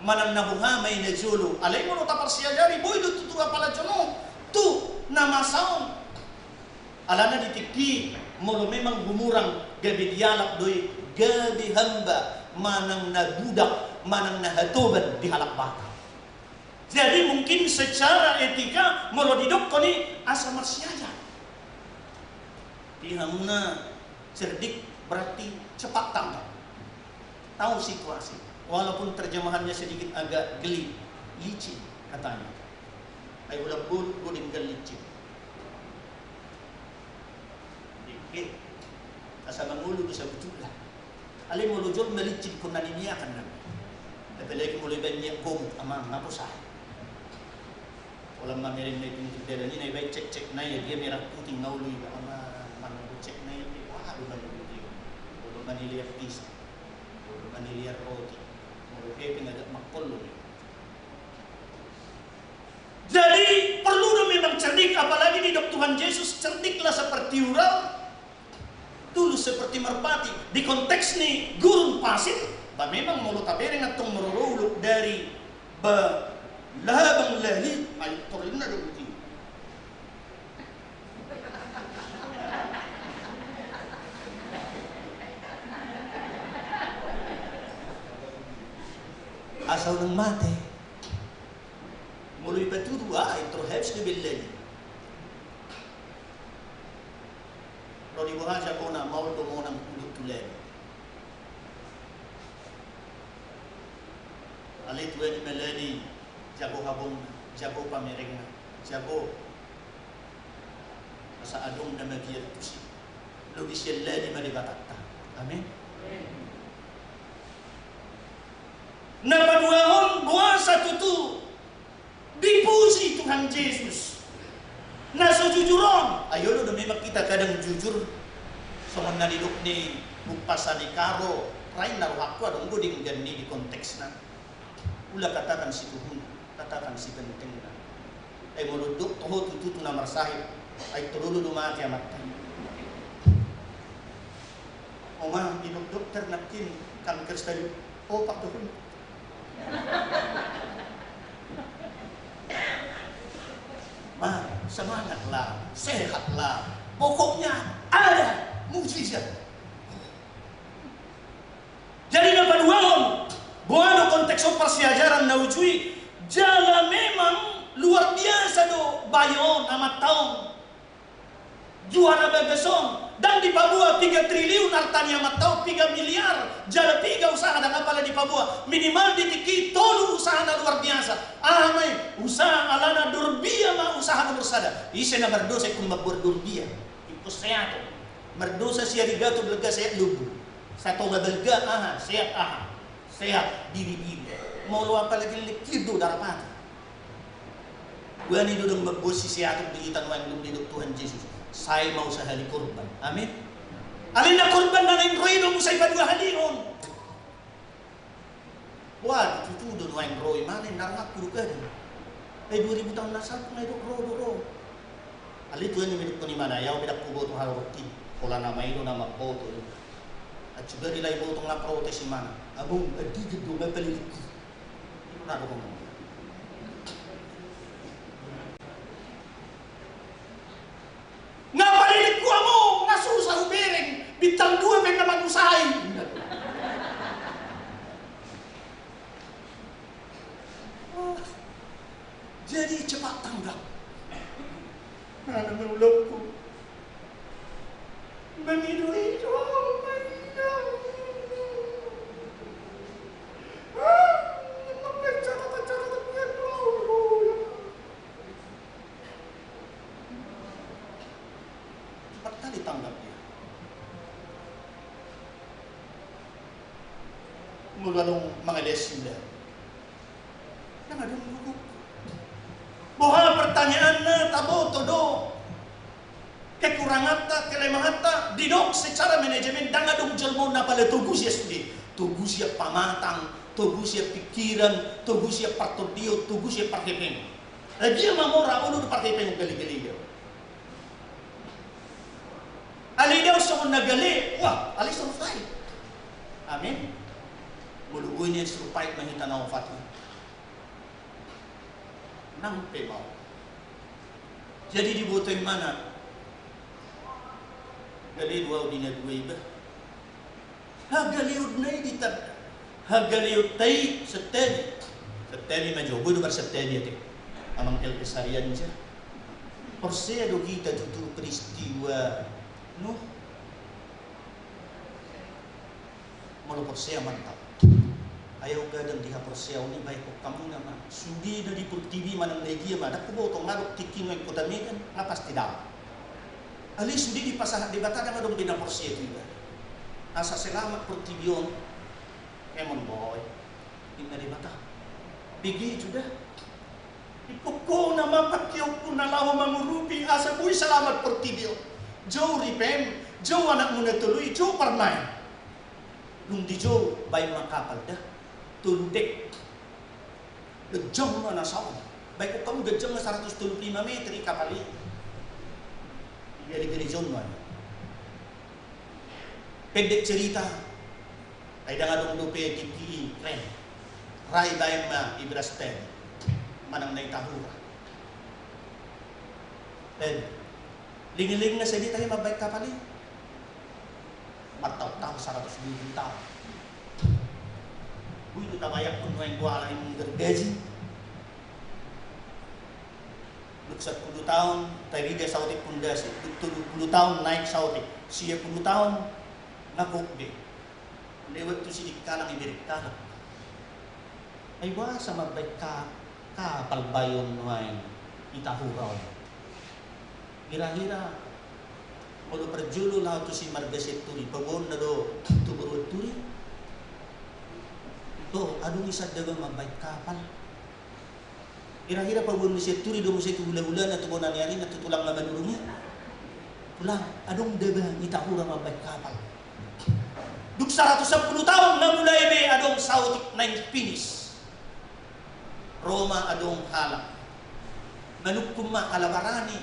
Manang na boha ma i na jolo, alai molo taparsiajari, boi do tutu apala jonok tu na masa on. Alana di tingki, molo memang gumurang, gabe dialap do i, gabe hamba, manang na budak, manang na hatoban di halak Batak. Jadi mungkin secara etika, molo didokkon i, asa marsiajar. Di hamuna, cerdik berarti cepat tanggap. Tahu situasi. Walaupun terjemahannya sedikit agak geli, licin katanya. Ai ulang bulu, gue denggan licin. Dikit. Asa mangolu bisa betul lah. Alai molo jolma licin, konna niniakan na. Apalagi molo ibaen niak gomuk, amang, apa sah? Pola mamereng na itu untuk dalan i, na ibaen cek-cek na ia, dia merah putih, na ulu iba, amang, mana cek na ia, wah, aduh, mana itu. Molo maniliar pisang, molo maniliar roti, molo kepeng agak makkollo. Jadi, perlu do memang cerdik, apalagi didok Tuhan Jesus, cerdiklah seperti ular, tulus seperti merpati. Di konteks ni gurun pasir, ba memang molo tabereng antong marolopolop dari ba labang lali, ai torina do buti. Asa unang mate. Molo ipatudu, ah, intro habis do bellani. Ro di boha jagona, maol do monang udut tu lali. Alai tuani ma lali, jago habongna, jago pamerengna, jago asa adong na mabiar tusi. Lobi sian lali ma Debatanta. Amin. Na paduahon, boasa tutu dipuji Tuhan Jesus na so jujur on? Ai olo do memang hita kadang jujur. Songon na nidok ni umpasa ni Karo, rain na rohangku adong godang ganni di konteksna. Ula katakan situhuna, katakan sipentengna. Ai molo didok toho tutu tu na marsahit, ai tololo do mate amanta. Oma, didok dokter nangkin kanker stadium opat do. Ma, semangatlah, sehatlah. Pokoknya ada mujizat. Jadi na paduahon, boha do konteks on parsiajaran na uju i, jala memang luar biasa do bayo on, amanta on. Juara bagas on, ndang dipaboa piga triliun arta ni amanta on, piga miliar, jala piga usaha ndang apala dipaboa, minimal di tingki tolu usaha na luar biasa. Aha ma i? Usaha alana Durbia ma usaha nomor sada. Ise na mardosa ingkon mamboan Durbia? Ingkon sehat. Mardosa Siarigato balga sehat lombu. Satonga balga aha, sehat aha. Sehat diri-diri. Molo apalagi lekir do darapati. Boani do ndang mamboan sisehaton di hita nuaeng dung didok Tuhan Jesus. Sai ma usahali korban. Amin. Alai na korban na naeng ro i do muse paduahalihon. Wah, tutu do nuaeng ro i, manang na rohangku do kadang. Ai dua ribu taon na salpu na didok ro do ro. Alai tuani ma didokkon imana, ia au pe ndang huboto haroronti. Pola nama i do na mamboto i. Acuga di lai botong na protes imana. Among, andigan do nga palilingku. Ito na do ngomong. Nga palilingku among, nga susah hubereng, bintang dua pe nga manusai. Jadi cepat tanggap. Mana menulokku. Mengido-ido. Empat kali tanggap dia. Molo adong mangalean sila. Ndang adong guguk. Boha pertanyaanna, taboto do kekuranganta, kelemahanta, didok secara manajemen, ndang adong jolma on na pala togu sian sude. Togu sian pamatang, togu sian pingkiran, togu sian partondion, togu sian parhepengon. Dia ma mora olo do parhepengon gale-gale dia. Alai dia songon na gale, wah, alai survive. Amin. Molo boi nian survive ma hita na opat i. Nang pe mau. Jadi diboto imana. Gale do au di na dua iba. Hagaleonna i ditanda. Hagaleonta i santabi. Santabi ma jo, boi do marsantabi ate. Amang L P Sarianja. Porsea do hita tutu peristiwa Nuh? Molo porsea mantap. Ai au gadang di haporseaon i, baen hamu na ma. Sude na di portibi manang na i dia ma, ndang huboto, nga dok tingki nuaeng Kota Medan, nga pasti daong. Alai sude dipasahat Debata, ndang adong be na porsea tu iba. Asa selamat portibi on. Emon boi. Ninna Debata. Bege jo da. Ipungkona ma pangkeonku na laho mangurupi asa boi selamat portibi on. Jou ripem, jou anakmu na tolu i, jou parumaen. Dung dijou, baen ma kapal da. Tolu dek. Lejang ma na saon. Baen hamu ganjangna saratus tolu pulu lima meter i kapal i. Di bere-bere John nuaeng. Pendek cerita, ai ndang adong dope tingki i kren. Ra ibaen ma i beras tadi manang na i tahura. Tadi lingi-lingi na sedi tahe mambaen kapal i. Martaon-taon, saratus dua pulu taon. Boi do tabayangkon nuaeng boha ala ni gergaji. Dung sampulu taon tarida saotik pundasi, dung tolu pulu taon naek saotik, sia pulu taon na gok be. Lewat tu sidikalang i berengkalang. Ai boasa mambaen ka-, kapal baen nuaeng i tahura on? Hira-hira molo parjolo laho tu si marga Sianturi, paboaonna do tu boru Anturi? To, adong i sandaba mambaen kapal. Hira-hira paboaon ni Sianturi do muse tu hula-hulana, tu bona ni arina, tu tulangna manurung i? Tulang, adong daba i tahura mambaen kapal? Dung saratus sampulu taon na mulai be adong saotik naeng finish. Ro ma adong halak manungkun ma ala barani.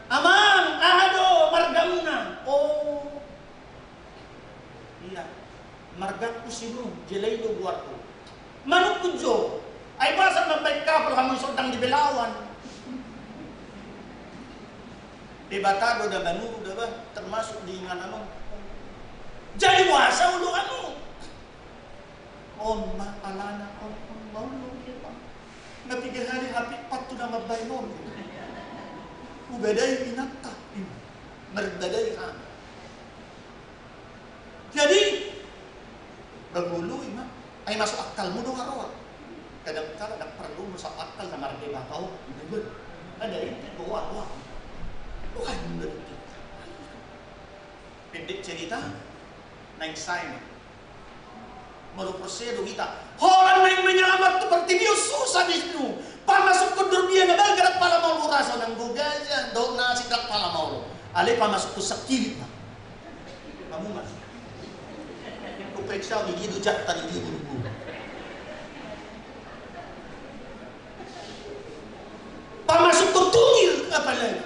Amang, aha do margamuna? Oh, ia, margangku si Nuh, jala i do goarhu. Manungkun jo. Ai boasa mambaen kapal hamu, songon di Belawan? Debata do da manuru da bah, termasuk di inganan on. Jadi boasa oloan on? On ma alana on, on ma olo, ia, Bang. Na piga hali hapikpat tu na mambaen on. Hubadai inanta, marbadai hami. Jadi bagolu ima, ai masuk akkalmu do nga roa. Kadang kala ndang parlu masuk akal na mardebata on. Ada inti doa, doa. Doa inti. Pendek cerita, naeng sae ma. Molo porsea do hita, holan naeng menyelamat tu portibi on, susah di situ. Pamasukkon dorbia na balga ndang pala maol, rasa nanggo gaja dohot na asing ndang pala maol. Alai pamasukkon sangkilip ma. Hamu ma. Huperiksa on, i dia do jattan, i dia do bulu-bulu. Pamasukkon tungil apalagi.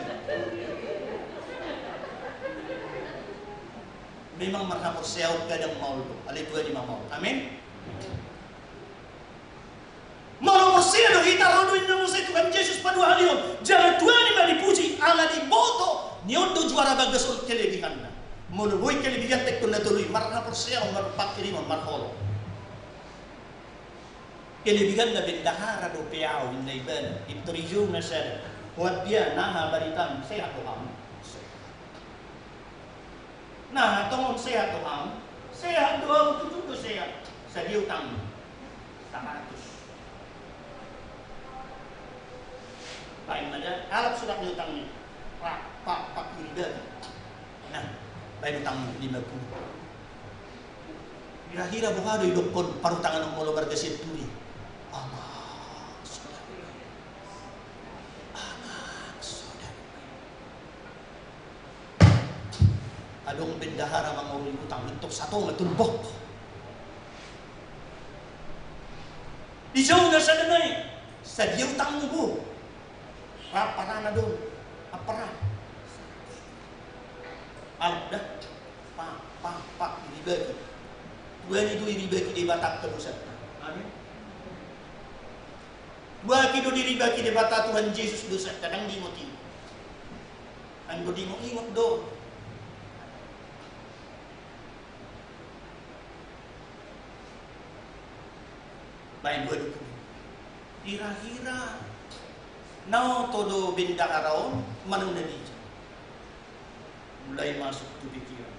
Memang marhaporseaon kadang maol do, alai tuani ma maol. Amin. Molo porsea do hita, ro do inna muse Tuhan Jesus paduahalihon, jala tuani ma dipuji, ala diboto ni on do juara bagas on kelebihanna. Molo boi kelebihan, tekton na tolu i, marhaporseaon, marpangkirimon, marholong. Kelebihanna, bendahara dope ahu, inna ibana. Pintor dijou na sada. Holan dia, naha baritamu, sehat do hamu? Naha tongon, sehat do hamu? Sehat do ahu, tutu do sehat. Sadia utangmu? Saratus. Baen ma da, alap surat ni utangmu. Pak, pak, pak, iriba. Nah, baen utangmu lima pulu. Hira-hira boha do idokkon parutangan on molo marga Sianturi? Amang, suda. Amang, suda. Adong bendahara mangorui utang, mintor satonga tumbok. Dijou na sada nai, sadia utangmu, bo? Rap parana do, rap parana. Alap da. Pak, pak, pak, diribaki. Tuani do diribaki Debata angka dosanta. Amin. Boaki do diribaki Debata Tuhan Jesus dosanta, ndang diingot-ingot. Anggo diingot-ingot do. Baen dua dukun. Hira-hira na oto do bendahara on manang na dija? Mulai masuk tu pikiran.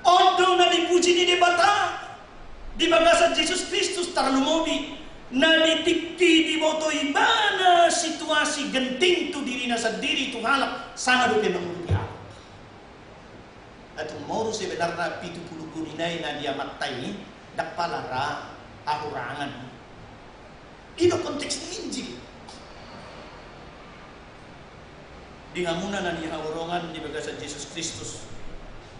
On do na dipuji ni Debata di bagasan Jesus Kristus, tarlumobi na di tingki diboto ibana situasi genting tu dirina sandiri, tu halak, sanga dope mangurupi halak. Atung moru sebenarna pitu pulu guni nai na di amanta i, ndang pala ra ahurangan. I do konteks ni Injil. Di hamuna na nihaholongan di bagasan Jesus Kristus,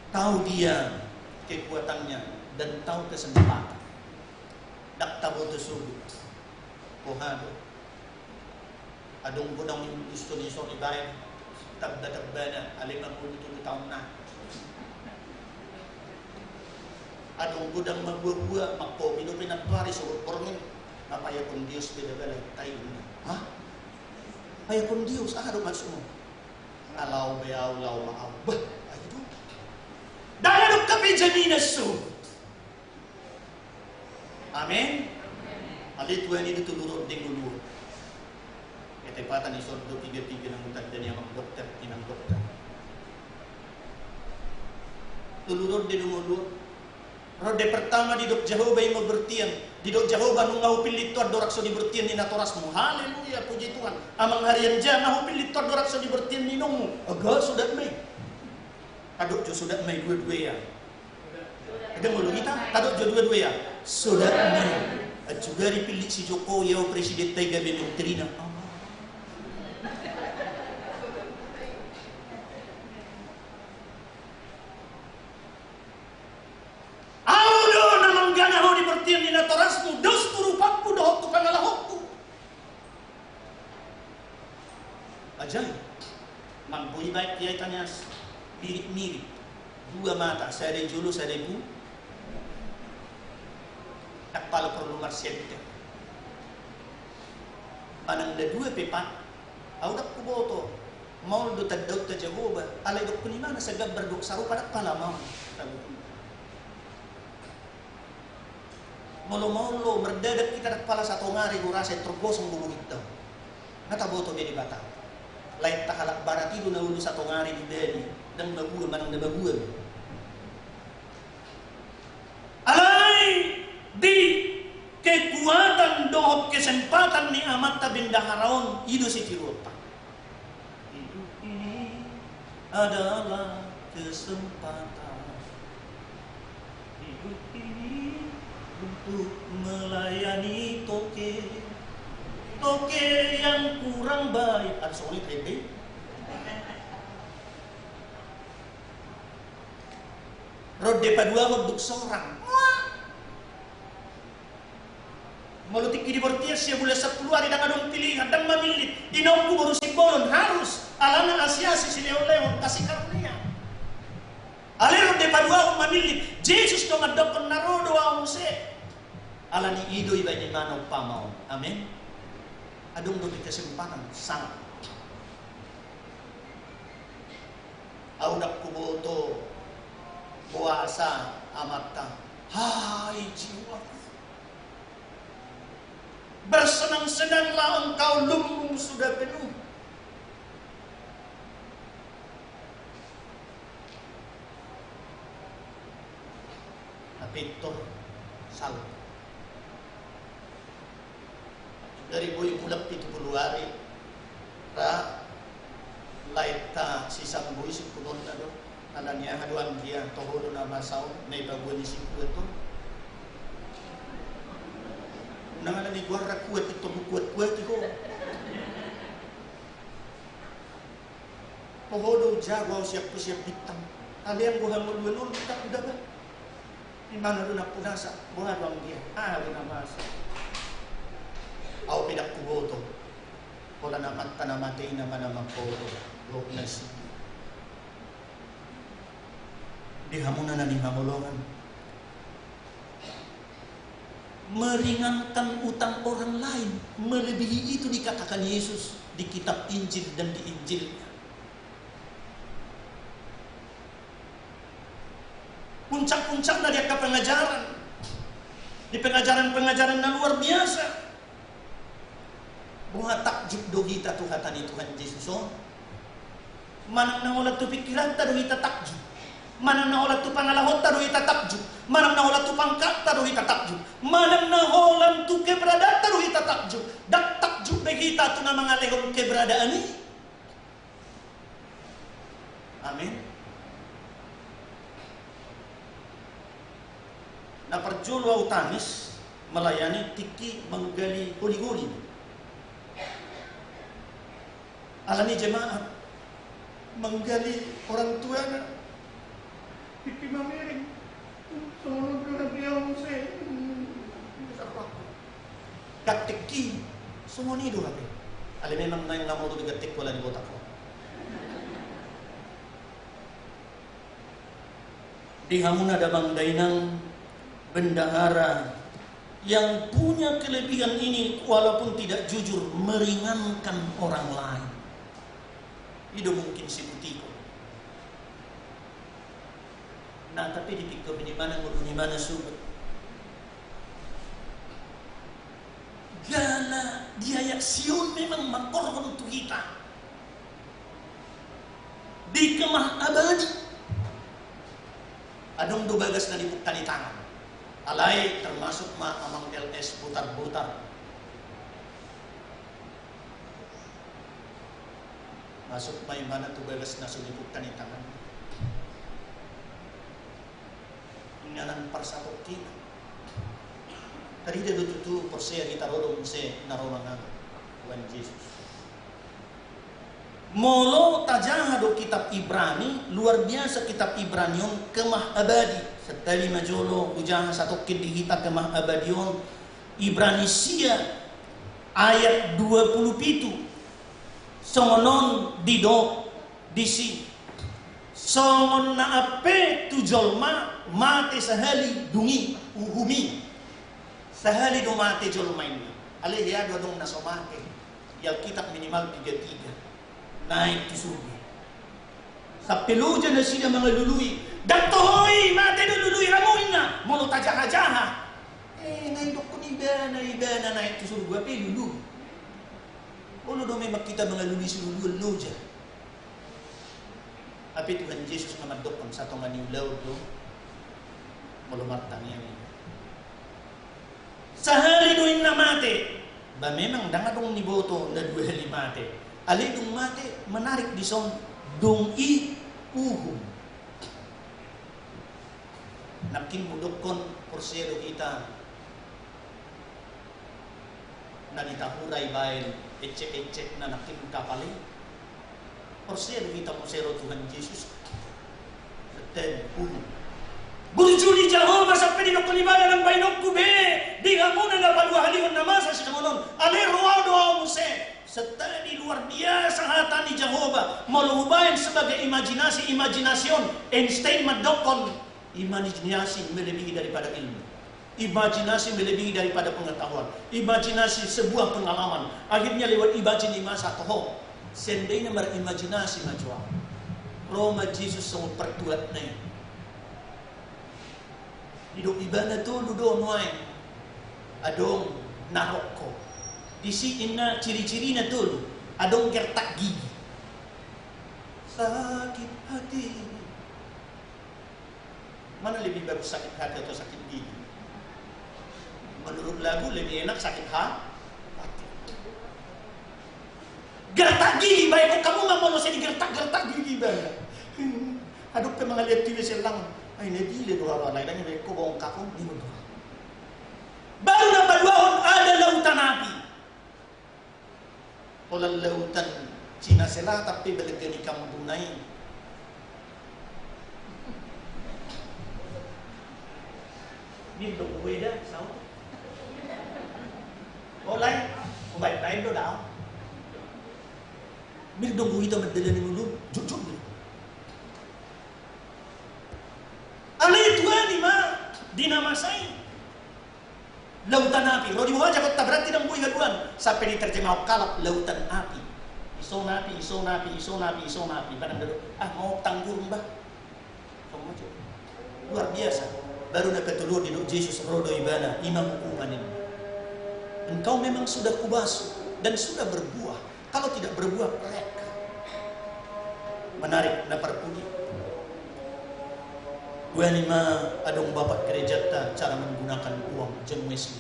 tahu Dia kekuatannya dan tahu kesempatan. Ndang taboto sogit. Boha do? Adong godang ni ulos tu ni sori baen, tamba-tambana, alai mangolu tolu taon na. Adong godang mabua-bua, mangkopi dope nantoari sogot borngin, na paiakon dios be da bala tai na. Hah? Paiakon dios, aha do maksudmu? Nga laho be au, laho ma au. Bah, ai do. Dang adong hape jaminan so. Amen. Alai tuan i do tolu ronde ngolu on. Ketepatan i son do piga-piga nang tanda ni amang dokter, inang dokter. Tolu ronde do ngolu on. Ronde pertama didok Jahowa i ma bortian, didok Jahowa nunga hupillit ho andorang so dibortian ni natorasmu. Haleluya, puji Tuhan. Amang Harianja, nga hupillit ho andorang so dibortian ni inongmu. Aha, sodat ma i. Tadok jo sodat ma i dua-dua ia. Eda molo hita, tadok jo dua-dua ia. Sodat ma i. Ajuga dipillit si Jokowi au presidenta i gabe menterina. Au do na manggana ho di bortian ni natorasmu, dos tu rupangku dohot tu pangalahonku. Ajaib. Mangboi baen ia i tanyas, mirip-mirip. Dua mata, sada i jolo, sada i pu. Ndang pala porlu marsenter. Manang na dua pe pat, au ndang huboto. Maol do tandaonta Jahowa, alai dokkon i ma na sagambar dohot sarupa, ndang pala maol. Molo maol do, mardadak hita ndang pala satongari do rasa i, tergosong do boginta. Nga taboto be Debata. Lae ta halak barat i do na olo satongari di Bali, ndang mabua manang na mabua be. Alai di kekuatan dohot kesempatan ni amanta bendahara on, i do sitiruonta. Hidup ini adalah kesempatan. Hidup ini untuk melayani toke. Toke yang kurang baik. Ada soal itu, Ebe? Ronde paduahon dung sorang. Molo tingki di bortian sia bulan sampulu ari, ndang adong pilihan, ndang mamillit. Inongku boru Simbolon, harus. Alana asi-asi, silehon-lehon, kasih karunia. Alai ronde paduahon mamillit. Jesus do mandokkon na ro do au muse. Alani i do ibaen imana umpama on. Amen. Adong dope kesempatan, sangat. Au ndang huboto boasa amanta. Hai jiwaku, bersenang-senanglah engkau, lumbung sudah penuh. Na pintor, sal. Dari boi mulak pitu pulu ari, ra lae ta si Samboi singkuponna do. Alani aha do anggia, toho do na masa on, na ipaboa ni singkup on. Unang alani goarna kuat, ito kuat-kuat i ho. Toho do jago au siap-siap bintang. Alai anggo hangoluan on, tak udah bah. Imana do na punasa, boha do anggia, aha do na masa. Au pe ndang huboto. Holan amanta na mate i nama na mamboto, dohot na si. Di hamu na nihaholongan. Meringankan utang orang lain, melebihi itu dikatakan Yesus di kitab Injil dan di Injilnya. Puncak-puncakna di angka pengajaran, di pengajaran-pengajaran na luar biasa. Boha takjub do hita tu hata ni Tuhan Jesus on? Manang na holan tu pingkiranta do hita takjub? Manang na holan tu pangalahonta do hita takjub? Manang na holan tu pangkatta do hita takjub? Manang na holan tu keberadaanta do hita takjub? Ndang takjub be hita tu na mangalehon keberadaan i. Amin. Na parjolo au tangis melayani tingki manggali holi-holi. Alani jemaat manggali orang tuana tingki mangiring. Songon on do na dia muse. Gantengki, songon i do hape. Alai memang naeng nga modom gantengku ala ni botak ho. Di hamuna damang dainang, bendahara yang punya kelebihan ini, walaupun tidak jujur, meringankan orang lain. I do mungkin siputikon. Nah, tapi dipikir ni mana ngolu ni mana suhut. Jala di ayat sion memang mangkorhon tu hita. Di kemah abadi. Adong do bagas na dipungka ni tangan. Alai termasuk ma amang L S Butar-butar. Masuk ma ibana tu bagas na so dipungka ni tangan. Inganan parsatongkinan. Tarida do tutu porsea hita ro do muse na ro mangago Tuhan Jesus. Molo tajaha do kitab Ibrani, luar biasa kitab Ibrani on, kemah abadi. Santali ma jolo hujaha satongkin di hita kemah abadi on. Ibrani sia ayat dua puluh pitu. Songon on didok disi. Songon na ampe tu jolma mate sahali dung i uhum i. Sahali do mate jolma inna. Alai hea do adong na so mate. Di Alkitab minimal piga-piga. Naek tu surgo. Sampe loja nasida mangalului. Ndang toho i, mate do lului, ramu inna. Molo tajaha-jaha. Eh, nga didokkon ibana, ibana naek tu surgo, hape lului. Olo do memang hita mangalului siluluan loja. Hape Tuhan Jesus nga mandokkon satonga ni ulaon do. Molo martangiang i. Sahali do inna mate. Ba memang ndang adong niboto na dua hali mate. Alai dung mate, menarik dison, dung i uhum. Nangkin hudokkon porsea do hita na di Tahura ibaen encek-encekna nangkin kapal i. Porsea do hita muse ro Tuhan Jesus. Seten, uhum. Burju ni Jahowa sampe didokkon ibana nang baenonku be, di hamuna na paduahalihon na masa sidohonon, ale ro ahu do ahu muse. Seten, luar biasa hata ni Jahowa. Molo hubaen sebagai imajinasi, imajinasi on, Einstein mandokkon, imajinasi melebihi daripada ilmu. Imajinasi melebihi daripada pengetahuan. Imajinasi sebuah pengalaman. Akhirnya lewat imajinasi i ma sa toho. Seandainya marimajinasi ma jo ahu. Ro ma Jesus songon partuatna i. Didok ibana tolu do nuaeng. Adong na rongko. Disi inna ciri-cirina tolu. Adong gertak gigi. Sakit hati. Mana lebih bagus, sakit hati atau sakit gigi? Menurut lagu lebih enak sakit ha-, hati. Gertak gigi, baen hamu ma molo sai digertak-gertak gigi ibana. Adong pe mangaliat tu W C lang. Ai na dile do ahu alai, baen ho bongkak on, ninna do. Baru na paduahon ada lautan api. Holan lautan Cina Selatan pe baen hamu i. Mirdong beda, sao? Holan, hubaen-baen do da. Mirdong hita mandalani ngolu, jujur do. Alai tuani ma, di na masa i. Lautan api. Ro di boha jagot ta, berarti ndang boi haduan. Sampe diterjemahon halak lautan api. Ison api, ison api, ison api, ison api. Padang dado. Ah, mau tanggurung bah. Luar biasa. Baru na patoluhon didok Jesus, ro do ibana, i ma hukuman i. Engkau memang sudah kubasuh dan sudah berbuah. Kalau tidak berbuah, prek. Menarik, na parpudi. Tuani ma adong bapak gerejanta cara menggunakan uang, John Wesley.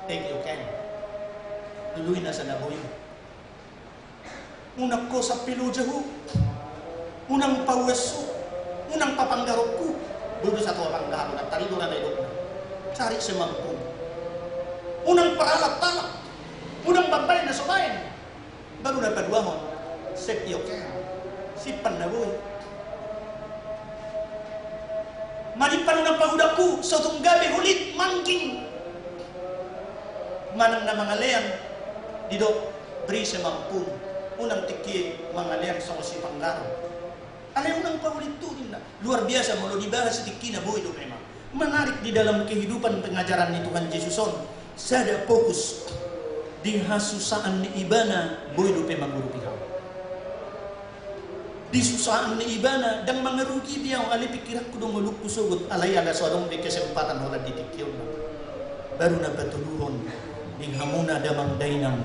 Take your time. Lului nasa na boi. Unang ho sampe loja ho. Unang pauas ho. Unang papanggaron ho. Boi do satua panggaron, na tarido na didokna. Cari semampu. Unang peralat halak. Unang mambaen na so baen. Baru na paduahon. Save your car. Simpan na boi. Manimpan unang pahudakku, so tung gabe hulit mangging. Manang na mangalean, didok beri semampumu. Unang tingki mangalean songon sipanggaro. Alai unang pahulit tu ninna. Luar biasa molo dibahas tingkina, boi do memang. Menarik, di dalam kehidupan pengajaran ni Tuhan Jesus on, sada fokus di hasusaan ni ibana, boi dope mangurupi hau. Di susaan ni ibana, ndang mangarugi di au, alai pingkiranku do ngolungku sogot, alai ala so adong be kesempatan holan di tingki on. Baru na patoluhon di hamuna damang dainang.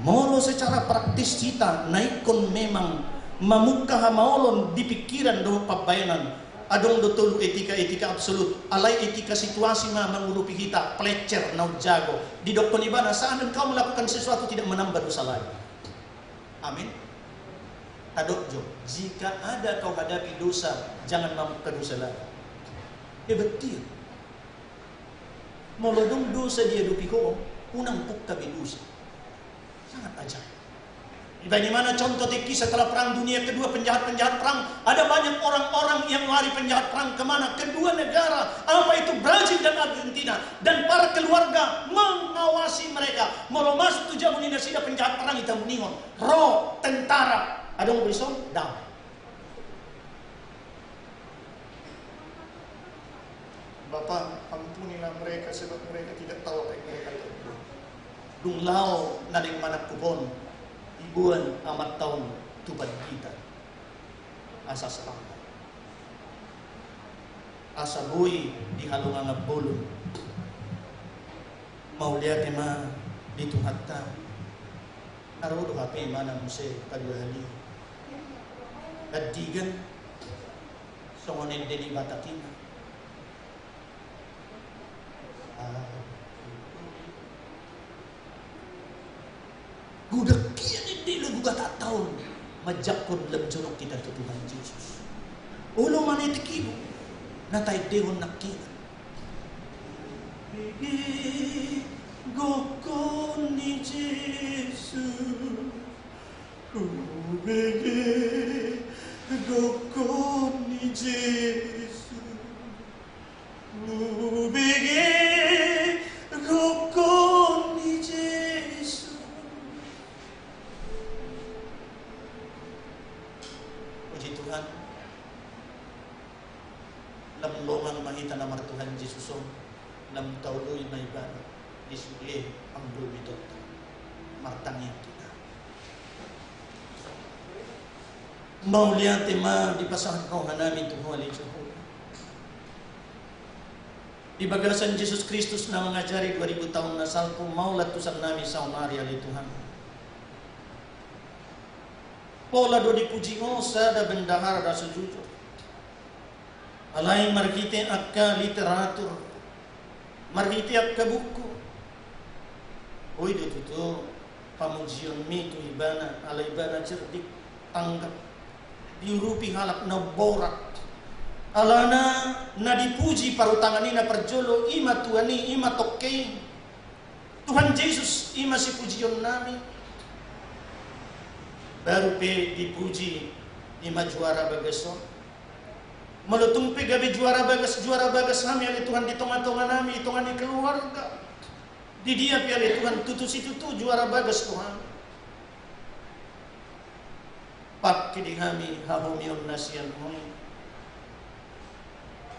Molo secara praktis hita na ingkon memang mamungka hamaolon di pingkiran dohot pambaenan, adong do tolu etika, etika absolut, alai etika situasi ma mangurupi hita, pelecer naung jago. Didokkon ibana, saat engkau melakukan sesuatu tidak menambah dosa lain. Amin. Tadok jo, jika ada kau hadapi dosa, jangan mamungka dosa lain. Hebat dia. Molo adong dosa diadopi ho, unang pungka be dosa. Sangat ajaib. Iba ini mana contoh tingki setelah Perang Dunia Kedua, penjahat-penjahat perang, ada banyak orang-orang yang lari penjahat perang kemana? Kedua negara, apa itu, Brazil dan Argentina. Dan para keluarga mengawasi mereka. Molo masuk tu jabu ni nasida penjahat perang, ditabunihon. Ro tentara. Adong be dison? Ndang. Bapa, ampunilah mereka, sebab mereka tidak tahu apa yang mereka lakukan. Dung laho na naeng manangkup on, diboan amanta on tu panditan. Asa selamat. Asa boi dihalongangan bolon. Mauliate ma di Tuhanta. Na ro do hape ibana muse paduahalihon. Gandigan songon ende ni Batak i ma. Godang hian ende lagu Batak ta on, manjangkon lam jonok hita tu Tuhan Jesus. Olo manetek ibuk na taendehon nangkinan. Bege gokhon ni Jesus. Hubege gokhon ni Jesus. Hubege gokhon ni Jesus. Puji Tuhan. Lam longang ma hita na martuhan Jesus on, lam taoloi ma ibana di sude anggo mitonta. Martangiang hita. Mauliate ma dipasahat rohanami tu Ho ale Jahowa. Di bagasan Jesus Kristus na mangajari dua ribu taon na salpu, mauliate ma tu Ho ale Tuhan. Pola do dipuji Ho sada bendahara na so jujur. Alai marhite angka literatur, marhite angka buku, boi do tutu pamujionmi tu ibana, ala ibana cerdik, tanggap, diurupi halak na umborat. Alana na dipuji parutangan i na parjolo, i ma Tuhan i, i ma tongke i. Tuhan Jesus, i ma sipujionnami. Baru pe dipuji, i ma juara bagas on. Molo tung pe gabe juara bagas, juara bagas hami ale Tuhan di tonga-tonganami, di tonga ni keluarga. Di dia pe ale Tuhan tutu situtu juara bagas do hami. Pangke di hami hahomion na sian Ho i.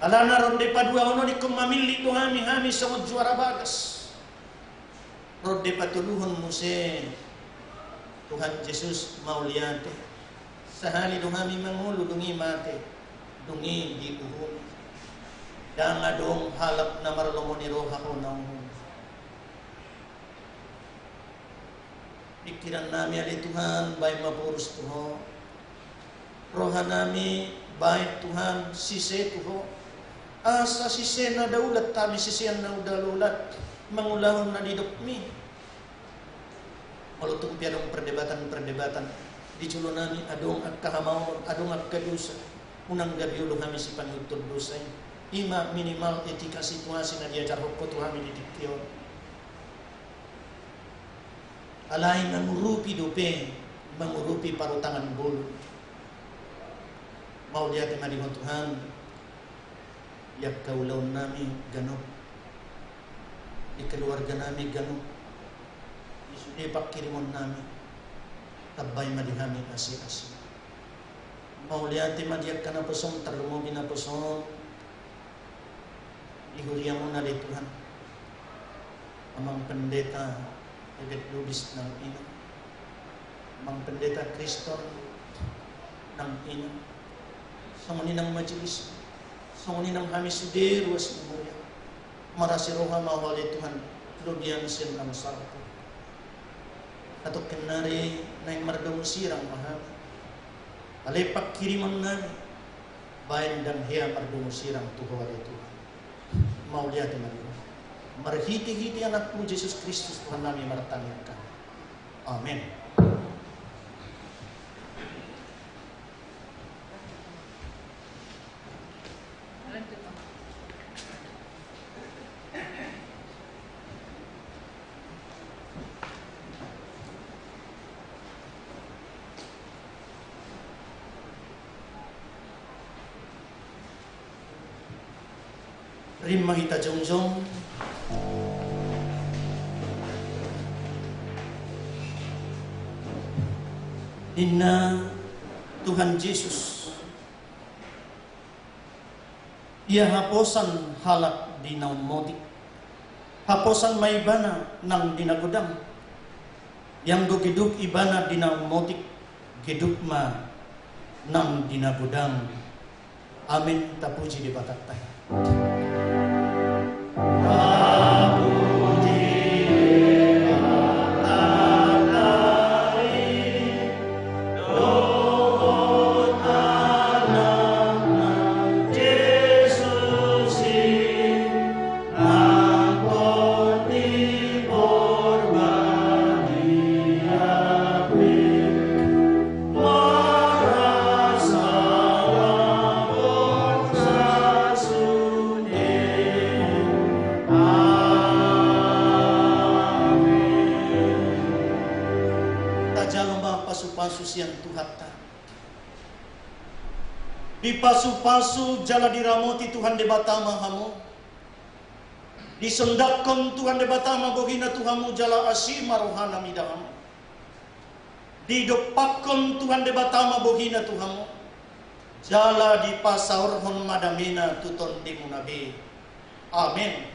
Alana ronde paduahon on ingkon mamillit do hami, hami songon juara bagas. Ronde patoluhon muse, Tuhan Jesus mauliate. Sahali do hami mangolu, dung i mate, dung i diuhumi. Ndang adong halak na marlomo ni roha Ho na umum. Pingkirannami ale Tuhan, baen ma porus tu Ho. Rohanami baen Tuhan sise tu Ho. Asa sise na daulat hami, sisean na daulat, mangulahon na nidokmi. Molo tung pe adong perdebatan-perdebatan di jolonami, adong angka hamaolon, adong angka dosa, unang gabe olo hami sipangihuthon dosa i. I ma minimal etika situasi na diajarhon Ho tu hami di tingki on. Alai mangurupi dope, mangurupi parutangan bolon. Mauliate ma di Ho Tuhan. Di angka ulaonnami ganup, di keluarganami ganup, di sude pangkirimonnami, tambai ma di hami asi-asi. Mauliate ma di angka naposom, tarlumobi naposom di huriamuna ale Tuhan. Amang Pendeta Ebet Lubis nang ina, Amang Pendeta Kriston nang ina, songon i nang majelis, songon i nang hami sude ruas ni huria. Marasi roha ma Ho ale Tuhan, lobian sian nang salpu. Antong nari naeng mardomu sirang ma hami, ale pangkirimonnami, baen dang hea mardomu sirang tu Ho ale Tuhan. Mauliate ma di Ho. Marhite-hite Anakmu Jesus Kristus Tuhannami martangiang hami. Amen. Rima hita jongjong. Ninna Tuhan Jesus, ia haposan halak di na ummotik, haposan ma ibana nang di na godang. Ianggo geduk ibana di na ummotik, geduk ma nang di na godang. Amen. Tapuji Debatanta. Tajalo ma pasu-pasu sian Tuhanta. Dipasu-pasu jala diramoti Tuhan Debata ma hamu. Disondanghon Tuhan Debata ma bohina tu hamu jala asi ma rohana mida hamu. Didompakhon Tuhan Debata ma bohina tu hamu, jala dipasaorhon ma damena tu tondimuna be. Amen.